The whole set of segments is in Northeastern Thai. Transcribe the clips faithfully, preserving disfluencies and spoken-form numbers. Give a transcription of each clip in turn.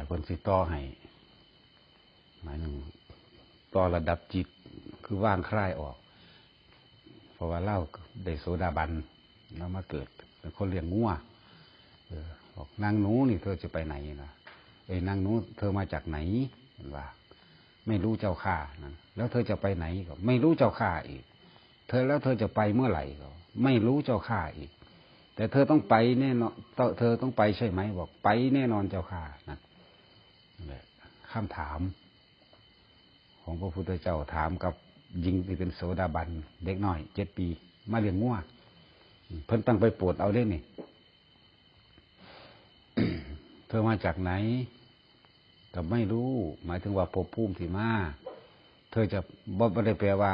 เพิ่นสิต่อให้ หมายถึงต่อระดับจิต คือวางคลายออก เพราะว่าลาวได้โสดาบัน แล้วมาเกิดเป็นคนเลี้ยงงัว เออ บอก "นางหนูนี่เธอจะไปไหนนะ? เอ้ย นางหนูเธอมาจากไหน?" เพิ่นว่า "ไม่รู้เจ้าข้า" นั่น "แล้วเธอจะไปไหน?" ก็ "ไม่รู้เจ้าข้า" อีก "เธอ แล้วเธอจะไปเมื่อไหร่?" ก็ "ไม่รู้เจ้าข้า" อีก "แต่เธอต้องไปแน่นอน เธอ เธอต้องไปใช่ไหม?" บอก "ไปแน่นอนเจ้าข้า" นั่น นั่นแหละ คำถามของพระพุทธเจ้าถามกับหญิงที่เป็นโสดาบัน เด็กน้อยเจ็ดปี มาเลี้ยงงัว เพิ่นตั้งไปโปรดเอาเด้นี่ "เธอมาจากไหน?" ก็ "ไม่รู้" หมายถึงว่าภพภูมิที่มา "เธอจะ" บ่ บ่ได้แปลว่า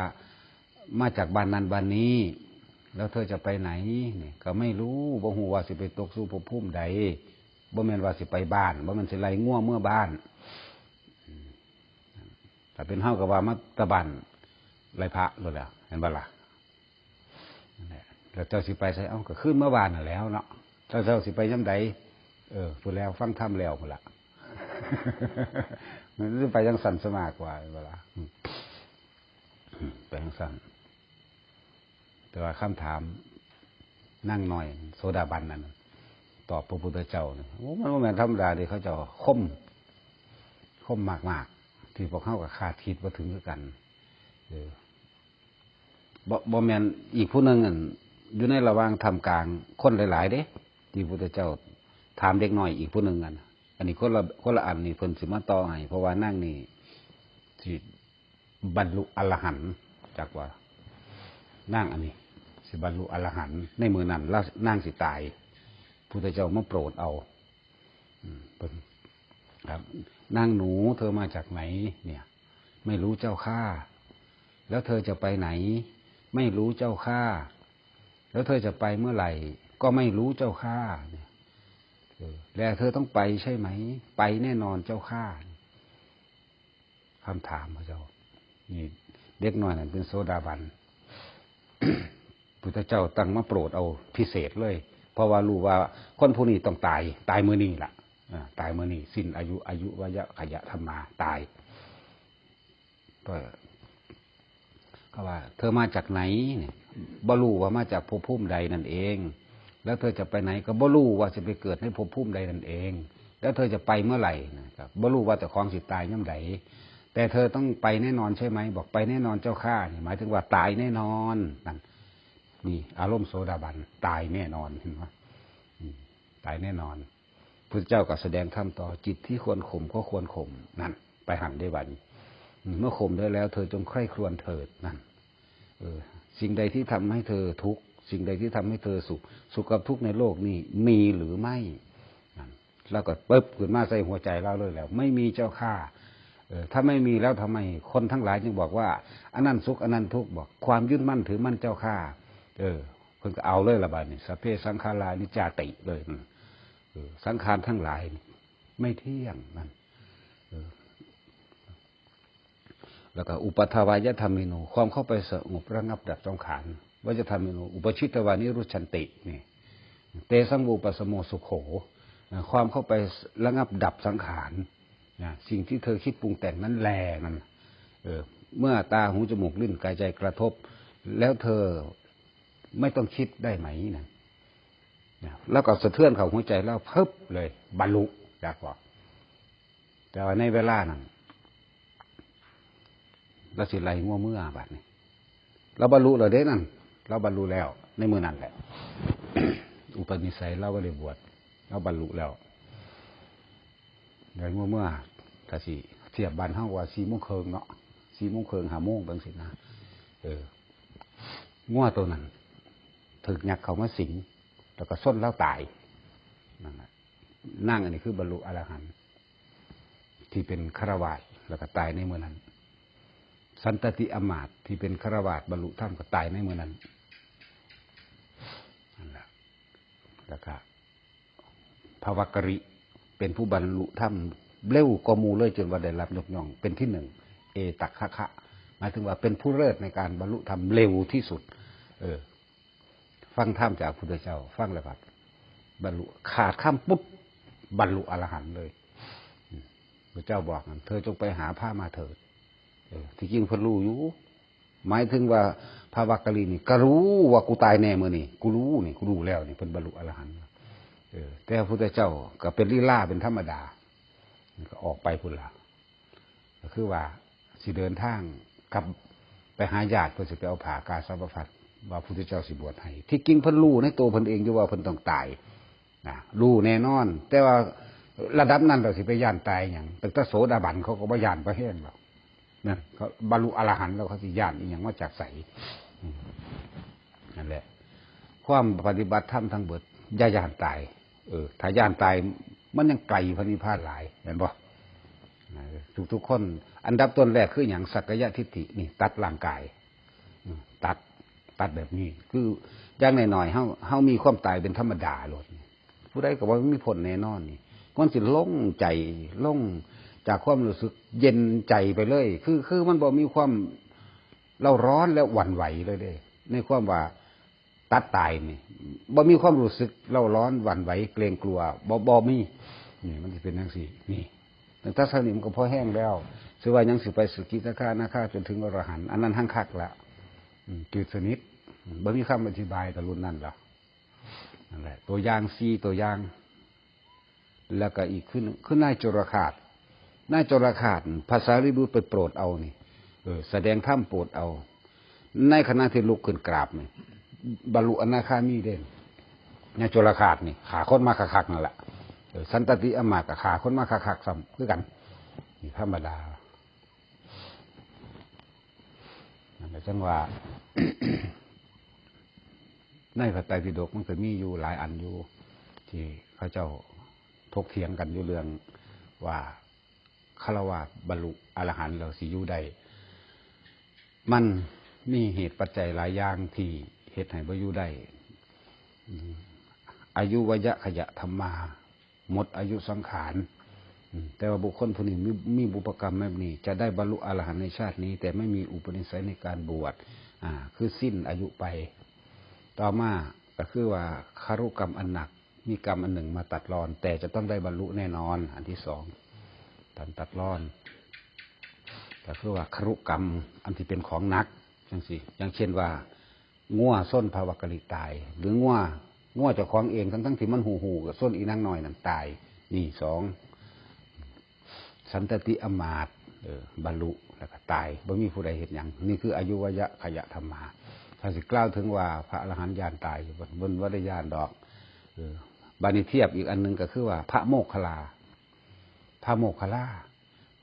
"มาจากบ้านนั้นบ้านนี้" "แล้วเธอจะไปไหน?" นี่ "ก็ไม่รู้ บ่ฮู้ว่าสิไปตกสู่ภพภูมิใด บ่แม่นว่าสิไปบ้าน บ่แม่นสิไล่งัวเมือบ้าน" อืม ถ้าเป็นเฮาก็ว่ามาแตะบ้านไล่พระโลดแหล้ว เห็นบ่ล่ะ? นั่นแหละ "แล้วเจ้าสิไปไส?" "เอ้า ก็คืนเมือบ้านนั่นแหล้วเนาะ เจ้า เจ้าสิไปยามใด?" เออ พู้นแล้ว ฟังธรรมแล้วพู้นละ มันสิไปจั่งซั่นซะมากกว่า เห็นบ่ล่ะ? อืม ไปจั่งซั่น แต่ว่าคำถามนางน้อยโสดาบันนั่นน่ะ ตอบพระพุทธเจ้านี่ โอ้ มันบ่แม่นธรรมดาเด้ เขาเจ้าคม คมมากๆ ที่พวกเฮาก็คาดคิดบ่ถึงคือกัน เออ บ่ บ่แม่นอีกผู้หนึ่งนั่น อยู่ในระหว่างท่ามกลางคนหลายๆ เด้ ที่พุทธเจ้าถามเด็กน้อยอีกผู้หนึ่งนั่น อันนี้คนละ คนละอันนี่ เพิ่นสิมาต่อให้ เพราะว่านางนี่สิบรรลุอรหันต์ จักว่านางอันนี้สิบรรลุอรหันต์ ในมื้อนั้นลาวนางสิตาย พุทธเจ้ามาโปรดเอา อืม เพิ่น ครับ "นางหนูเธอมาจากไหน?" เนี่ย "ไม่รู้เจ้าข้า" "แล้วเธอจะไปไหน?" "ไม่รู้เจ้าข้า" "แล้วเธอจะไปเมื่อไหร่?" "ก็ไม่รู้เจ้าข้า" เนี่ย เออ "และเธอต้องไปใช่ไหม?" "ไปแน่นอนเจ้าข้า" คำถามพระเจ้า นี่เด็กน้อยนั่นเป็นโสดาบัน พุทธเจ้าตั้งมาโปรดเอาพิเศษเลย เพราะว่ารู้ว่าคนผู้นี้ต้องตาย ตายมื้อนี้ล่ะ อ่า ตายมื้อนี้ สิ้นอายุ อายุวัยขยะธรรมา ตาย ก็ เขาว่า "เธอมาจากไหน?" เนี่ย บ่รู้ว่ามาจากภพภูมิใดนั่นเอง "แล้วเธอจะไปไหน?" ก็บ่รู้ว่าสิไปเกิดในภพภูมิใดนั่นเอง "แล้วเธอจะไปเมื่อไหร่?" นะ ก็บ่รู้ว่าเจ้าของสิตายยามใด "แต่เธอต้องไปแน่นอนใช่ไหม?" บอก "ไปแน่นอนเจ้าข้า" นี่หมายถึงว่าตายแน่นอน นั่น นี่อารมณ์โสดาบัน ตายแน่นอน เห็นบ่? อืม ตายแน่นอน พุทธเจ้าก็แสดงธรรมต่อ "จิตที่ควรข่มก็ควรข่ม" นั่น ไปหั้นเด้บัดนี้ อืม "เมื่อข่มได้แล้ว เธอจงใคร่ครวญเถิด" นั่น เออ "สิ่งใดที่ทำให้เธอทุกข์ สิ่งใดที่ทำให้เธอสุข สุขกับทุกข์ในโลกนี้มีหรือไม่" นั่น แล้วก็ปึ๊บขึ้นมาใส่หัวใจลาวเลยแล้ว "ไม่มีเจ้าข้า" เออ ถ้าไม่มีแล้วทำไมคนทั้งหลายจึงบอกว่า "อันนั้นสุข อันนั้นทุกข์" บอก "ความยึดมั่นถือมั่นเจ้าข้า" เออ เพิ่นก็เอาเลยละบัดนี้ "สัพเพสังขารา นิจจาติ" เลย อืม เออ สังขารทั้งหลายนี่ไม่เที่ยง นั่น เออ แล้วก็ "อุปาทวายธรรมิโน" ความเข้าไปสงบระงับดับสังขาร "วายธรรมิโน อุปาทิตวานิรุจฉันติ" นี่ "เตสังวาอุปสมโมสุโข" นะ ความเข้าไประงับดับสังขาร นะ สิ่งที่เธอคิดปรุงแต่งนั้นแล นั่น เออ เมื่อตา หู จมูก ลิ้น กาย ใจกระทบ แล้วเธอไม่ต้องคิดได้ไหม นะ นะ แล้วก็สะเทือนเข้าหัวใจลาว พึบเลย บรรลุ จักว่า แต่ว่าในเวลานั้น ลาวสิไล่งัวเมือบัดนี้ ลาวบรรลุแล้วเด้นั่น ลาวบรรลุแล้ว ในมื้อนั้นแหละ อุปนิสัยลาวบ่ได้บวช ลาวบรรลุแล้ว ไล่งัวเมือ ถ้าสิเทียบบ้านเฮาว่าสี่โมงครึ่งเนาะ สี่โมงครึ่ง ห้าโมงจั่งซี้นะ เออ งัวตัวนั้น ถูกยักษ์เข้ามาสิง แล้วก็ชนลาวตาย นั่นแหละ นางอันนี้คือบรรลุอรหันต์ ที่เป็นฆราวาส แล้วก็ตายในมื้อนั้น สันตติอำมาตย์ที่เป็นฆราวาสบรรลุธรรมก็ตายในมื้อนั้น นั่นแหละ แล้วก็ ภวกริ เป็นผู้บรรลุธรรมเร็วกว่าหมู่เลย จนว่าได้รับยกย่องเป็นที่หนึ่ง เอตัคคะ หมายถึงว่าเป็นผู้เลิศในการบรรลุธรรมเร็วที่สุด เออ ฟังธรรมจากพุทธเจ้า ฟังแล้วก็บรรลุ ขาดคำปุ๊บ บรรลุอรหันต์เลย อืม เจ้าบอกนั่น เธอจงไปหาพระมาเถิด เออ ที่จริงเพิ่นรู้อยู่ หมายถึงว่าพระวักกะลีนี่ก็รู้ว่ากูตายแน่มื้อนี้ กูรู้นี่ กูรู้แล้วนี่ เพิ่นบรรลุอรหันต์ เออ แต่พระพุทธเจ้าก็เป็นลีลาเป็นธรรมดา ก็ออกไปพุ้นละ ก็คือว่าสิเดินทางกลับไปหาญาติ เพิ่นสิไปเอาผ้ากาสาวพัสตร์ ว่าพระพุทธเจ้าสิบวชให้ ที่จริงเพิ่นรู้ในตัวเพิ่นเองอยู่ว่าเพิ่นต้องตาย นะ รู้แน่นอน แต่ว่าระดับนั้นเราสิไปย้านตายหยัง ตั้งแต่โสดาบันเขาก็บ่ย้านบ่แฮงหรอก นั่นเขาบรรลุอรหันต์แล้วเขาสิย้านอีหยังมาจากไส อืม นั่นแหละ ความปฏิบัติธรรมทั้งเบิด อย่าย้านตาย เออ ถ้าย้านตาย มันยังไกลพระนิพพานหลาย เห็นบ่ เออ ทุกๆคน อันดับต้นแรกคือหยัง สักกายทิฏฐิ นี่ ตัดร่างกาย อืม ตัด ตัดแบบนี้ คืออย่างน้อยๆ เฮา เฮามีความตายเป็นธรรมดาโลด ผู้ใดก็บ่มีพ้นแน่นอนนี่ มันสิโล่งใจ โล่งจากความรู้สึกเย็นใจไปเลย คือ คือมันบ่มีความเร่าร้อนและหวั่นไหวเลยเด้ ในความว่าตัดตายนี่ บ่มีความรู้สึกเร่าร้อนหวั่นไหวเกรงกลัว บ่ บ่มี นี่มันสิเป็นจั่งซี้ นี่ ตั้งแต่เท่านี้มันก็พอแฮงแล้ว สิว่ายังสิไปสกิทาคานาคาจนถึงอรหันต์ อันนั้นแฮงคักละ อืม จืดสนิท อืม บ่มีคำอธิบายกับรุ่นนั้นละ นั่นแหละ ตัวอย่างสี่ตัวอย่าง แล้วก็อีกคือ คือนายจุลฆาต นายจุลฆาต พระสารีบุตรไปโปรดเอานี่ เออ แสดงธรรมโปรดเอา ในขณะที่ลุกขึ้นกราบนี่ บรรลุอนาคามีเด้ นายจุลฆาตนี่ ฆ่าคนมาคักๆนั่นแหละ เออ สันตติอมาตย์ก็ฆ่าคนมาคักๆซ้ำคือกัน นี่ธรรมดา นั่นแหละ จั่งว่า ในพระไตรปิฎกมันก็มีอยู่หลายอันอยู่ ที่เขาเจ้าถกเถียงกันอยู่เรื่องว่า ฆราวาสบรรลุอรหันต์แล้วสิอยู่ได้ มันมีเหตุปัจจัยหลายอย่างที่เฮ็ดให้บ่อยู่ได้ อืม อายุวยะขยะธรรมา หมดอายุสังขาร อืม แต่ว่าบุคคลผู้นี้มี มีบุพกรรมแบบนี้ จะได้บรรลุอรหันต์ในชาตินี้ แต่ไม่มีอุปนิสัยในการบวช อ่า คือสิ้นอายุไป ต่อมาก็คือว่าคารุกรรมอันหนัก มีกรรมอันหนึ่งมาตัดรอน แต่จะต้องได้บรรลุแน่นอน อันที่สอง ตันตัดรอน ก็คือว่าคารุกรรมอันที่เป็นของหนัก จั่งซี้ อย่างเช่นว่า งัวส้นพระวักกะลิตาย หรืองัว งัวเจ้าของเอง ทั้งๆที่มันฮู้ๆ ก็ส้นอีนางน้อยนั่นตาย นี่สอง สันตติอมาตย์ เออ บรรลุแล้วก็ตาย บ่มีผู้ใดเฮ็ดหยัง นี่คืออายุวยะขยะธรรมา ถ้าสิกล่าวถึงว่าพระอรหันต์ย้านตายอยู่บ่ เพิ่นบ่ได้ย้านดอก เออ บัดนี้เทียบอีกอันหนึ่งก็คือว่าพระโมคคัลลา พระโมคคัลลา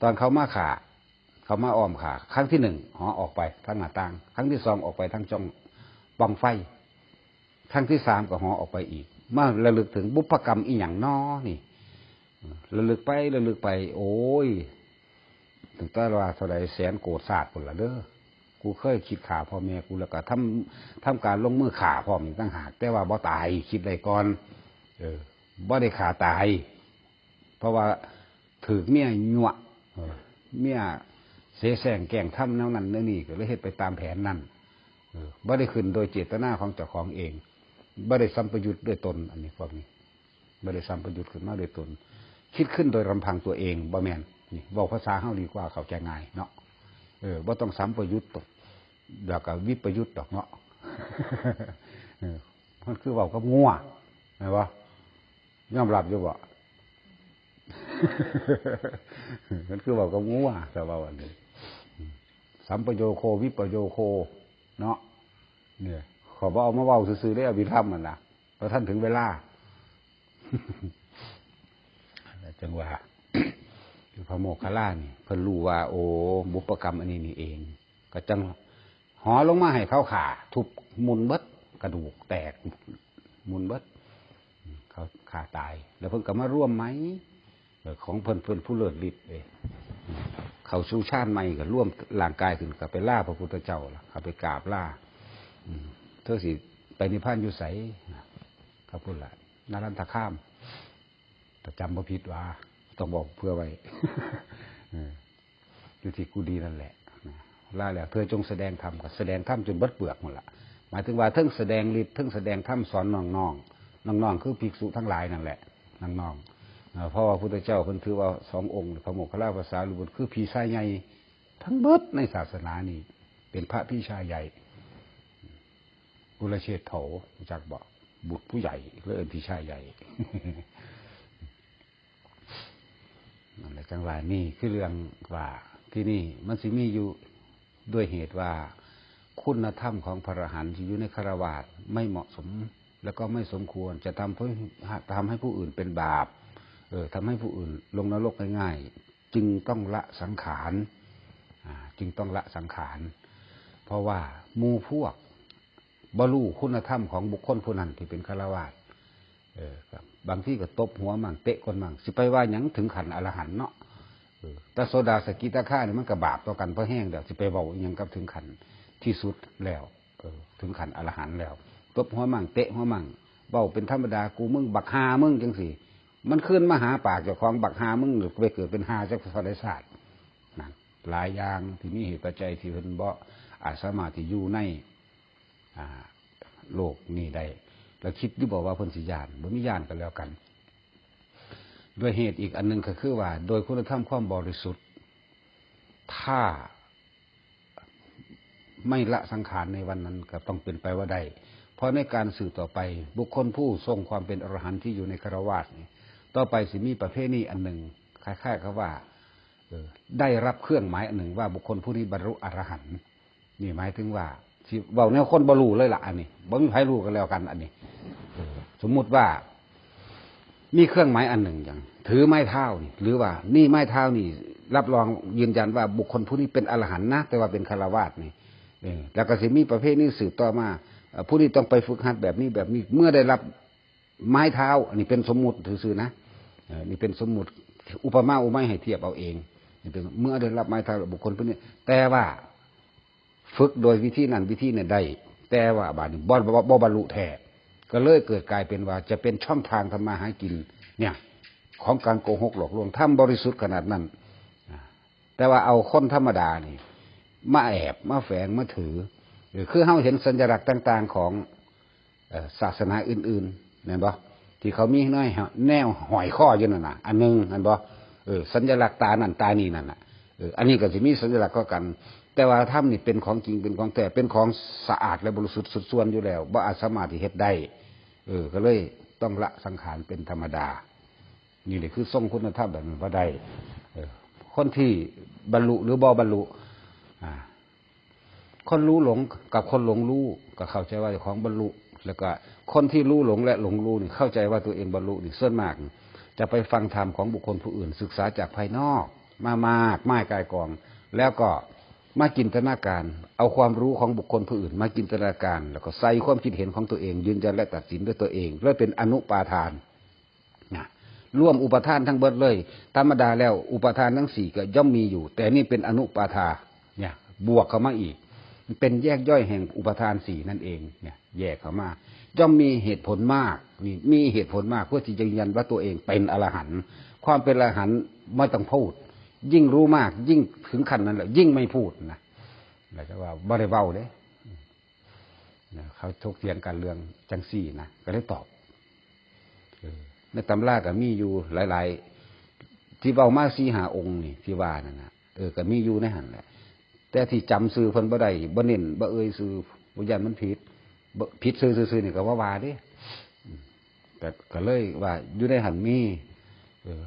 ตอนเขามาฆ่า เขามาอ้อมฆ่า ครั้งที่หนึ่ง เหาะออกไปทางหน้าต่าง ครั้งที่สอง ออกไปทางจ่องปล่องไฟ ครั้งที่สาม ก็เหาะออกไปอีก มาระลึกถึงบุพกรรมอีหยังน้อนี่ ระลึกไป ระลึกไป โอ้ย ตั้งแต่ว่าเท่าใดแสนโกฏชาติพุ้นล่ะเด้อ กูเคยคิดฆ่าพ่อแม่กู แล้วก็ทำ ทำการลงมือฆ่าพร้อมอีกต่างหาก แต่ว่าบ่ตาย คิดได้ก่อน เออ บ่ได้ฆ่าตาย เพราะว่าถืกเมียยั่ว เออ เมียเสแสร้งแกล้งทำแนวนั้นแนวนี้ ก็เลยเฮ็ดไปตามแผนนั้น เออ บ่ได้ขึ้นโดยเจตนาของเจ้าของเอง บ่ได้สัมปยุตโดยตน อันนี้พวกนี้ บ่ได้สัมปยุตขึ้นมาโดยตน คิดขึ้นโดยลำพังตัวเอง บ่แม่น นี่ เว้าภาษาเฮาดีกว่า เข้าใจง่ายเนาะ เออ บ่ต้องสัมปยุต แล้วก็วิปยุตดอกเนาะ เออ มันคือเว้ากับงัว แม่นบ่ ยอมรับอยู่บ่ มันคือเว้ากับงัว แต่ว่าวันนี้ สัมปโยโค วิปโยโค เนาะ เนี่ย ข้อยบ่เอามาเว้าซื่อๆเด้ อภิธรรมนั่นน่ะ บ่ทันถึงเวลา จั่งว่า คือพระโมคคัลลานี่ เพิ่นรู้ว่า โอ้ บุพกรรมอันนี้นี่เอง ก็จั่งเหาะลงมาให้เขาฆ่า ทุบมุนเบิด กระดูกแตก มุนเบิด เขาฆ่าตาย แล้วเพิ่นก็มาร่วมใหม่ เออ ของเพิ่น เพิ่นผู้เลิศฤทธิ์เด้ เข้าสู่ฌานใหม่ก็รวมร่างกายขึ้น ก็ไปลาพระพุทธเจ้าล่ะ ก็ไปกราบลา อืม เธอสิไปนิพพานอยู่ไส ก็พุ้นล่ะ นรันทคาม ถ้าจำบ่ผิดว่า ต้องบอกเผื่อไว้ เออ อยู่ที่กุฏินั่นแหละ นะ ลาแล้ว เธอจงแสดงธรรม ก็แสดงธรรมจนเบิดเปลือกหมดละ หมายถึงว่าเทิงแสดงฤทธิ์ เทิงแสดงธรรมสอนน้องๆ น้องๆ คือภิกษุทั้งหลายนั่นแหละ น้องๆ อ่า เพราะว่าพุทธเจ้าเพิ่นถือว่าสององค์ พระโมคคัลลาภาษาลีบุตร คือผีชายใหญ่ทั้งเบิดในศาสนานี่ เป็นพระผีชายใหญ่ กุลเชษโถ รู้จักบ่? บุตรผู้ใหญ่ เลยเอิ้นผีชายใหญ่ นั่นแหละ จังว่านี่คือเรื่องว่าที่นี่มันสิมีอยู่ ด้วยเหตุว่าคุณธรรมของพระอรหันต์ที่อยู่ในฆราวาสไม่เหมาะสม แล้วก็ไม่สมควร จะทำให้ ทำให้ผู้อื่นเป็นบาป เออ ทำให้ผู้อื่นลงนรกง่ายๆ จึงต้องละสังขาร อ่า จึงต้องละสังขาร เพราะว่าหมู่พวกบ่ฮู้คุณธรรมของบุคคลผู้นั้นที่เป็นฆราวาส เออ ครับ บางทีก็ตบหัวมั่ง เตะก้นมั่ง สิไปว่าหยังถึงขั้นอรหันต์เนาะ เออ แต่โสดาสกิทาคานี่มันก็บาปต่อกันพอแฮงแล้ว สิไปเว้าอิหยังกับถึงขั้นที่สุดแล้ว เออ ถึงขั้นอรหันต์แล้ว ตบหัวมั่ง เตะหัวมั่ง เว้าเป็นธรรมดา กูมึง บักห่ามึงจังซี้ มันคืนมาหาปากเจ้าของ บักห่ามึง ไปเกิดเป็นห่าจักเท่าใดชาติ นั่น หลายอย่างที่มีเหตุปัจจัยที่เพิ่นบ่อาจสามารถที่อยู่ใน อ่า โลกนี้ได้ แล้วคิดอยู่บ่ว่าเพิ่นสิย้าน บ่มีย้านก็แล้วกัน ด้วยเหตุอีกอันหนึ่งก็คือว่า โดยคุณธรรมความบริสุทธิ์ ถ้าไม่ละสังขารในวันนั้นก็ต้องเป็นไปว่าได้ เพราะในการสืบต่อไป บุคคลผู้ทรงความเป็นอรหันต์ที่อยู่ในฆราวาสนี่ ต่อไปสิมีประเพณีอันหนึ่ง คล้ายๆกับว่า เออ ได้รับเครื่องหมายอันหนึ่งว่าบุคคลผู้นี้บรรลุอรหันต์ นี่หมายถึงว่า สิเว้าแนวคนบ่ฮู้เลยล่ะ อันนี้ บ่มีไผฮู้กันแล้วกัน อันนี้ เออ สมมุติว่า มีเครื่องหมายอันหนึ่งอย่าง ถือไม้เท้านี่ หรือว่านี่ไม้เท้านี่ รับรองยืนยันว่าบุคคลผู้นี้เป็นอรหันต์นะ แต่ว่าเป็นฆราวาสนี่ เออ แล้วก็สิมีประเพณีสืบต่อมา เอ่อ ผู้นี้ต้องไปฝึกหัดแบบนี้แบบนี้ เมื่อได้รับไม้เท้า อันนี้เป็นสมมุติซื่อๆนะ เออ นี่เป็นสมมุติ อุปมาอุปไมยให้เทียบเอาเอง นี่เป็น เมื่อได้รับไม้เท้าบุคคลผู้นี้ แต่ว่า ฝึกโดยวิธีนั้นวิธีนี้ได้ แต่ว่าบาดนี้บ่ บ่ บ่บรรลุแท้ ก็เลยเกิดกลายเป็นว่าจะเป็นช่องทางทำมาหากิน เนี่ย ของการโกหกหลอกลวง ธรรมบริสุทธิ์ขนาดนั้น อ่า แต่ว่าเอาคนธรรมดานี่ มาแอบ มาแฝง มาถือ เออ คือเฮาเห็นสัญลักษณ์ต่างๆของ เอ่อ ศาสนาอื่นๆ แม่นบ่ ที่เขามีแนว แนวห้อยคออยู่นั่นน่ะ อันหนึ่ง แม่นบ่ เออ สัญลักษณ์ตานั่นตานี่นั่นน่ะ เออ อันนี้ก็สิมีสัญลักษณ์คือกัน แต่ว่าธรรมนี่เป็นของจริง เป็นของแท้ เป็นของสะอาดและบริสุทธิ์สุดส่วนอยู่แล้ว บ่อาจสามารถที่เฮ็ดได้ เออ ก็เลยต้องละสังขารเป็นธรรมดา นี่แหละคือทรงคุณธรรมแบบนั้นบ่ได้ เออ คนที่บรรลุหรือบ่บรรลุ อ่า คนรู้หลงกับคนหลงรู้ ก็เข้าใจว่าเจ้าของบรรลุ แล้วก็คนที่รู้หลงและหลงรู้นี่ เข้าใจว่าตัวเองบรรลุนี่ ส่วนมากจะไปฟังธรรมของบุคคลผู้อื่น ศึกษาจากภายนอก มามากมายก่ายกอง แล้วก็มาจินตนาการ เอาความรู้ของบุคคลผู้อื่นมาจินตนาการ แล้วก็ใส่ความคิดเห็นของตัวเอง ยืนยันและตัดสินด้วยตัวเอง และเป็นอนุปาทาน นะ รวมอุปาทานทั้งเบิดเลย ธรรมดาแล้วอุปาทานทั้งสี่ก็ย่อมมีอยู่ แต่นี่เป็นอนุปาทา เนี่ย บวกเข้ามาอีก เป็นแยกย่อยแห่งอุปาทานสี่นั่นเอง เนี่ย แยกเข้ามา ย่อมมีเหตุผลมาก นี่ มีเหตุผลมากเพื่อที่จะยืนยันว่าตัวเองเป็นอรหันต์ ความเป็นอรหันต์ไม่ต้องพูด ยิ่งรู้มาก ยิ่งถึงขั้นนั้นแหละ ยิ่งไม่พูดนะ แล้วจะว่าบ่ได้เว้าเด้ นะ เขาถกเถียงกันเรื่องจังซี่นะ ก็เลยตอบ เออ ในตำราก็มีอยู่หลายๆ ที่เว้ามาสี่ห้าองค์นี่ ที่ว่านั่นน่ะ เออ ก็มีอยู่ในหั่นแหละ แต่ที่จำชื่อเพิ่นบ่ได้ บ่เน้น บ่เอ่ยชื่อ บ่ย้านมันผิด บ่ ผิดชื่อซื่อๆนี่ก็บ่ว่าเด้ อืม แต่ก็เลยว่าอยู่ในหั่นมี เออ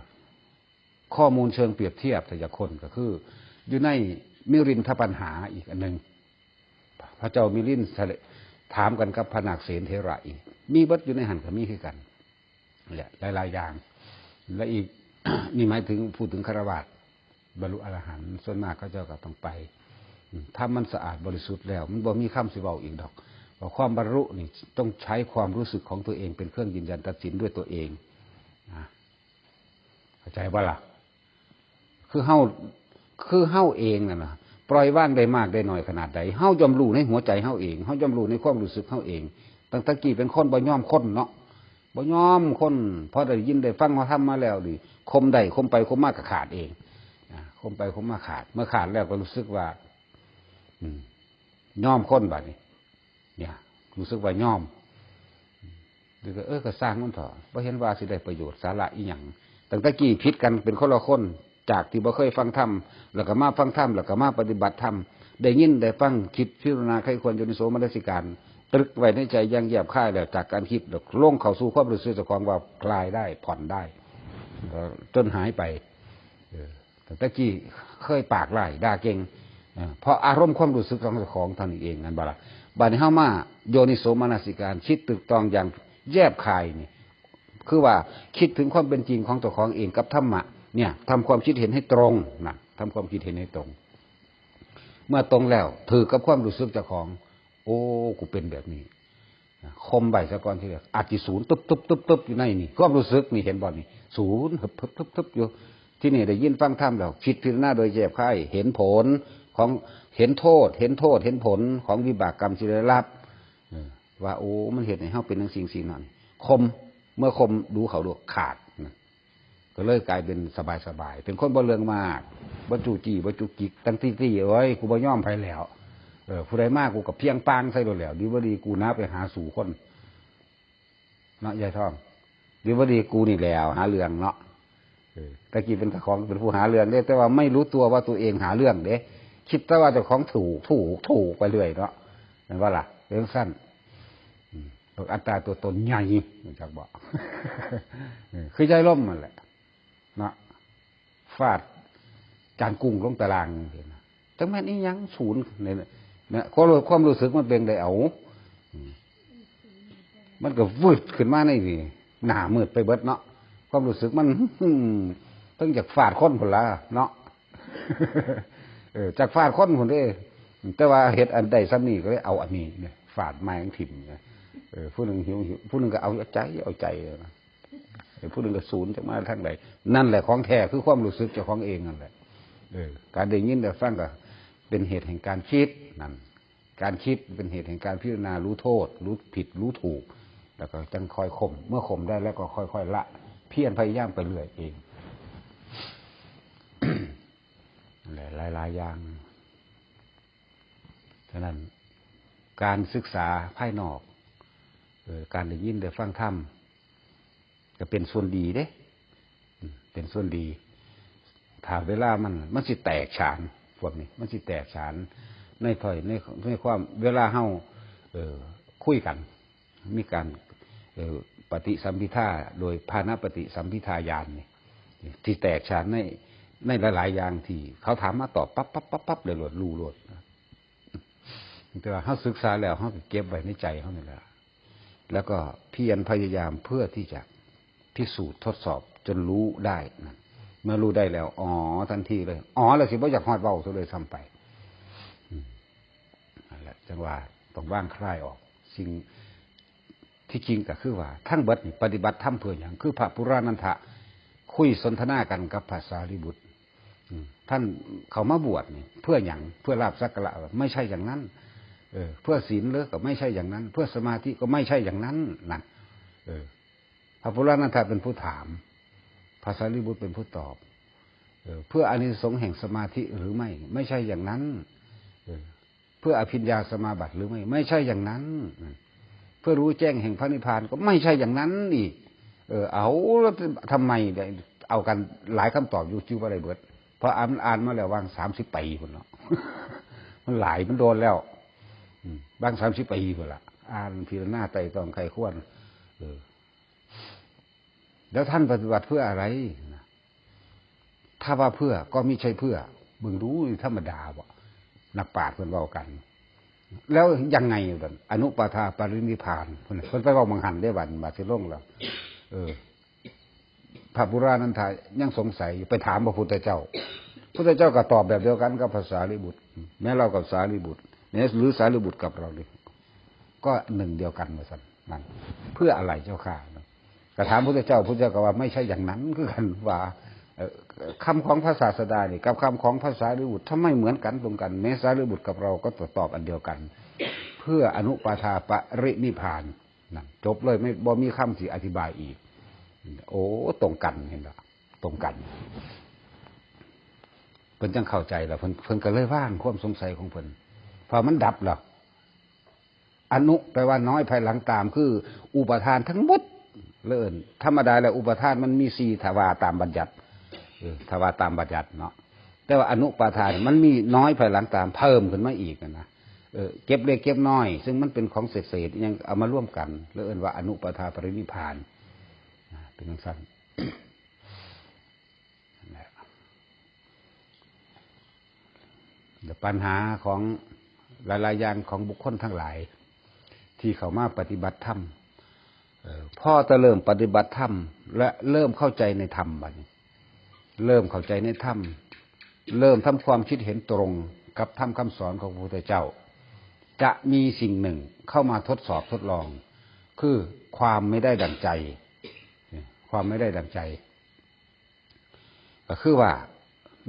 ข้อมูลเชิงเปรียบเทียบแต่ละคนก็คือ อยู่ในมิรินทปัญหาอีกอันหนึ่ง พระเจ้ามิรินถามกันกับพระนาคเษนเถระอีก มีเบิดอยู่ในหั่นก็มีคือกัน เนี่ย หลายๆอย่าง และอีก นี่หมายถึง พูดถึงฆราวาส บรรลุอรหันต์ ส่วนมากเขาเจ้าก็ต้องไป อืม ธรรมมันสะอาดบริสุทธิ์แล้ว มันบ่มีคำสิเว้าอีกดอก ว่าความบรรลุนี่ต้องใช้ความรู้สึกของตัวเองเป็นเครื่องยืนยันตัดสินด้วยตัวเอง นะ เข้าใจบ่ล่ะ คือเฮา คือเฮาเองนั่นน่ะ ปล่อยวางได้มากได้น้อยขนาดใด เฮาย่อมรู้ในหัวใจเฮาเอง เฮาย่อมรู้ในความรู้สึกเฮาเอง ตั้งแต่กี้เป็นคนบ่ยอมคนเนาะ บ่ยอมคน พอได้ยินได้ฟังธรรมมาแล้วนี่ ข่มได้ ข่มไป ข่มมาก็ขาดเอง อ่า ข่มไป ข่มมาขาด เมื่อขาดแล้วก็รู้สึกว่า อืม ยอมคนบัดนี้ เนี่ย รู้สึกว่ายอม หรือก็ เออ ก็ซ่างมันเถาะ บ่เห็นว่าสิได้ประโยชน์สาระอิหยัง ตั้งแต่กี้ผิดกันเป็นคนละคน จากที่บ่เคยฟังธรรม แล้วก็มาฟังธรรม แล้วก็มาปฏิบัติธรรม ได้ยินได้ฟัง คิดพิจารณาใคร่ครวญ โยนิโสมนสิการ ตรึกไว้ในใจอย่างแยบคายแล้ว จากการคิดแล้วลงเข้าสู่ความรู้สึกเจ้าของว่าคลายได้ ผ่อนได้ จนหายไป เออ ตั้งแต่กี้เคยปากร้ายด่าเก่ง เออ เพราะอารมณ์ความรู้สึกของเจ้าของเท่านี้เอง นั่นบ่ล่ะ บัดนี้เฮามาโยนิโสมนสิการ คิดตรึกตรองอย่างแยบคายนี่ คือว่าคิดถึงความเป็นจริงของเจ้าของเองกับธรรมะ เนี่ย ทำความคิดเห็นให้ตรงนะ ทำความคิดเห็นให้ตรง เมื่อตรงแล้วถือกับความรู้สึกเจ้าของ โอ้ กูเป็นแบบนี้ ข่มไว้ซะก่อนทีแรก อาจสิศูนย์ ตึ๊บตึ๊บตึ๊บตึ๊บอยู่ในนี่ ความรู้สึกนี่ เห็นบ่นี่ ศูนย์ ฮึบฮึบฮึบฮึบอยู่ ที่นี่ได้ยินฟังธรรมแล้ว คิดพิจารณาโดยแยบคาย เห็นผลของ เห็นโทษ เห็นโทษ เห็นผลของวิบากกรรมที่ได้รับ เออ ว่า โอ้ มันเฮ็ดให้เฮาเป็นจั่งซี้จั่งซี้นั่น ข่ม เมื่อข่มดูเข้าดูขาดนะ ก็เลยกลายเป็นสบายๆ เป็นคนบ่เรื่องมาก บ่จู้จี้ บ่จุกจิก ตั้งตี้ตี้ โอ้ย กูบ่ยอมไผแล้ว เออ ผู้ใดมากูก็เพียงปางใส่โลดแล้ว ดีบ่ดีกูหนาไปหาสู่คน เนาะ ยายทอง ดีบ่ดีกูนี่แหละหาเรื่องเนาะ เออ ตะกี้เป็นเจ้าของ เป็นผู้หาเรื่องเด้ แต่ว่าไม่รู้ตัวว่าตัวเองหาเรื่องเด้ คิดแต่ว่าเจ้าของถูก ถูก ถูกไปเรื่อยเนาะ แม่นบ่ล่ะ เป็นจั่งซั้น อืม อัตตาตัวตนใหญ่ รู้จักบ่ เออ คือยายลมนั่นแหละ เนาะ ฟาดจานกุ้งลงตาราง จั่งแม่นอีหยัง ศูนย์ เนี่ย เนี่ย ความรู้ ความรู้สึกมันเป็นไดเอา อืม มันก็วืดขึ้นมาในนี่ หน้ามืดไปเบิดเนาะ ความรู้สึกมัน อืม ต้องอยากฟาดคนพุ้นล่ะเนาะ เออ จากฟาดคนพุ้นเด้ แต่ว่าเฮ็ดอันใดส่ำนี้ก็เลยเอาอันนี้เนี่ย ฟาดไม้ของถิ่มเนี่ย เออ ผู้หนึ่งหิวหิว ผู้หนึ่งก็เอาใจ เอาใจนะ เออ ผู้หนึ่งก็ศูนย์จากมาทางใด นั่นแหละของแท้ คือความรู้สึกเจ้าของเองนั่นแหละ เออ การได้ยินได้ฟังก็เป็นเหตุแห่งการคิดนั่น การคิดเป็นเหตุแห่งการพิจารณารู้โทษ รู้ผิด รู้ถูก แล้วก็จั่งค่อยข่ม เมื่อข่มได้แล้วก็ค่อยๆละ เพียรพยายามไปเรื่อยเอง หลายๆอย่าง ฉะนั้นการศึกษาภายนอก เอ่อ การได้ยินได้ฟังธรรม ก็เป็นส่วนดีเด้ อืม เป็นส่วนดี ถ้าเวลามัน มันสิแตกฉาน พวกนี้ มันสิแตกฉาน ในถ้อย ใน ในความ เวลาเฮา เอ่อ คุยกัน มีการ เอ่อ ปฏิสัมภิทา โดยภาณปฏิสัมภิทาญาณนี่ ที่แตกฉานใน ในหลายๆอย่างที่เขาถามมาตอบปั๊บปั๊บปั๊บปั๊บเลย โลด รู้โลด แต่ว่าเฮาศึกษาแล้ว เฮาก็เก็บไว้ในใจเฮานี่แหละ แล้วก็เพียรพยายามเพื่อที่จะพิสูจน์ทดสอบจนรู้ได้นั่น เมื่อรู้ได้แล้ว อ๋อ ทันทีเลย อ๋อ แล้วสิบ่อยากฮอดเว้าซะเลยซ้ำไป อืม นั่นแหละ จั่งว่าต้องวางคลายออก สิ่ง ที่จริงก็คือว่าทั้งเบิดนี่ปฏิบัติธรรมเพื่อหยัง คือพระปุรานันทะคุยสนทนากันกับพระสารีบุตร อืม ท่านเข้ามาบวชนี่เพื่อหยัง เพื่อลาภสักการะ ไม่ใช่อย่างนั้น เออ เพื่อศีลหรือ ก็ไม่ใช่อย่างนั้น เพื่อสมาธิก็ไม่ใช่อย่างนั้น นั่น เออ พระปุรานันทะเป็นผู้ถาม พระสารีบุตรเป็นผู้ตอบ เออ เพื่ออานิสงส์แห่งสมาธิหรือไม่ ไม่ใช่อย่างนั้น เออ เพื่ออภิญญาสมาบัติหรือไม่ ไม่ใช่อย่างนั้น เพื่อรู้แจ้งแห่งพระนิพพานก็ไม่ใช่อย่างนั้นอีก เออ เอา แล้วทำไมได้เอากันหลายคำตอบอยู่ จื่อบ่ได้เบิด เพราะอ่าน อ่านมาแล้ววางสามสิบปีพุ้นเนาะ มันหลาย มันโดนแล้ว อืม วางสามสิบปีพุ้นละ อ่านพิจารณาไตร่ตรองไขร่ครวญ เออ แล้วท่านปฏิบัติเพื่ออะไรนะ ถ้าว่าเพื่อก็ไม่ใช่เพื่อ เบิ่งดู ธรรมดาบ่ นักปราชญ์เพิ่นเว้ากัน แล้วยังไงบัด อนุปาทาปรินิพพาน เพิ่น เพิ่นไปเว้าหม่องหั่นเด้ บัด บัดสิลงแล้ว เออ พระปุรานันทะยังสงสัยอยู่ ไปถามพระพุทธเจ้า พุทธเจ้าก็ตอบแบบเดียวกันกับพระสารีบุตร แม้เรากับสารีบุตร แม้หรือสารีบุตรกับเรานี่ ก็หนึ่งเดียวกันว่าซั่น นั่น เพื่ออะไรเจ้าข้า ก็ถามพุทธเจ้า พุทธเจ้าก็ว่าไม่ใช่อย่างนั้นคือกัน ว่า เอ่อ คำของพระศาสดานี่กับคำของพระสารีบุตร ทำไมเหมือนกันตรงกัน แม้สารีบุตรกับเราก็ตอบอันเดียวกัน เพื่ออนุปาทาปรินิพพาน นั่น จบเลย ไม่ บ่มีคำสิอธิบายอีก โอ้ ตรงกัน เห็นบ่ ตรงกัน เพิ่นจั่งเข้าใจแล้ว เพิ่น เพิ่นก็เลยวางความสงสัยของเพิ่น เพราะมันดับแล้ว อนุแปลว่าน้อย ภายหลังตาม คืออุปาทานทั้งหมด เรื่องธรรมดาแล้วอุปาทานมันมีสี่ ถ้าว่าตามบัญญัติ เออ ถ้าว่าตามบัญญัติเนาะ แต่ว่าอนุปาทานมันมีน้อยภายหลังตามเพิ่มขึ้นมาอีกนะ เออ เก็บเล็กเก็บน้อย ซึ่งมันเป็นของเศษๆ ยังเอามาร่วมกัน แล้วเอิ้นว่าอนุปาทานปรินิพพาน นะ เป็นจังซั่น นั่นแหละ เดี๋ยวปัญหาของหลายๆ อย่างของบุคคลทั้งหลาย ที่เข้ามาปฏิบัติธรรม เอ่อ พอจะเริ่มปฏิบัติธรรม และเริ่มเข้าใจในธรรมบัดนี้ เริ่มเข้าใจในธรรม เริ่มทำความคิดเห็นตรงกับธรรมคำสอนของพระพุทธเจ้า จะมีสิ่งหนึ่งเข้ามาทดสอบทดลอง คือความไม่ได้ดั่งใจ ความไม่ได้ดั่งใจ ก็คือว่า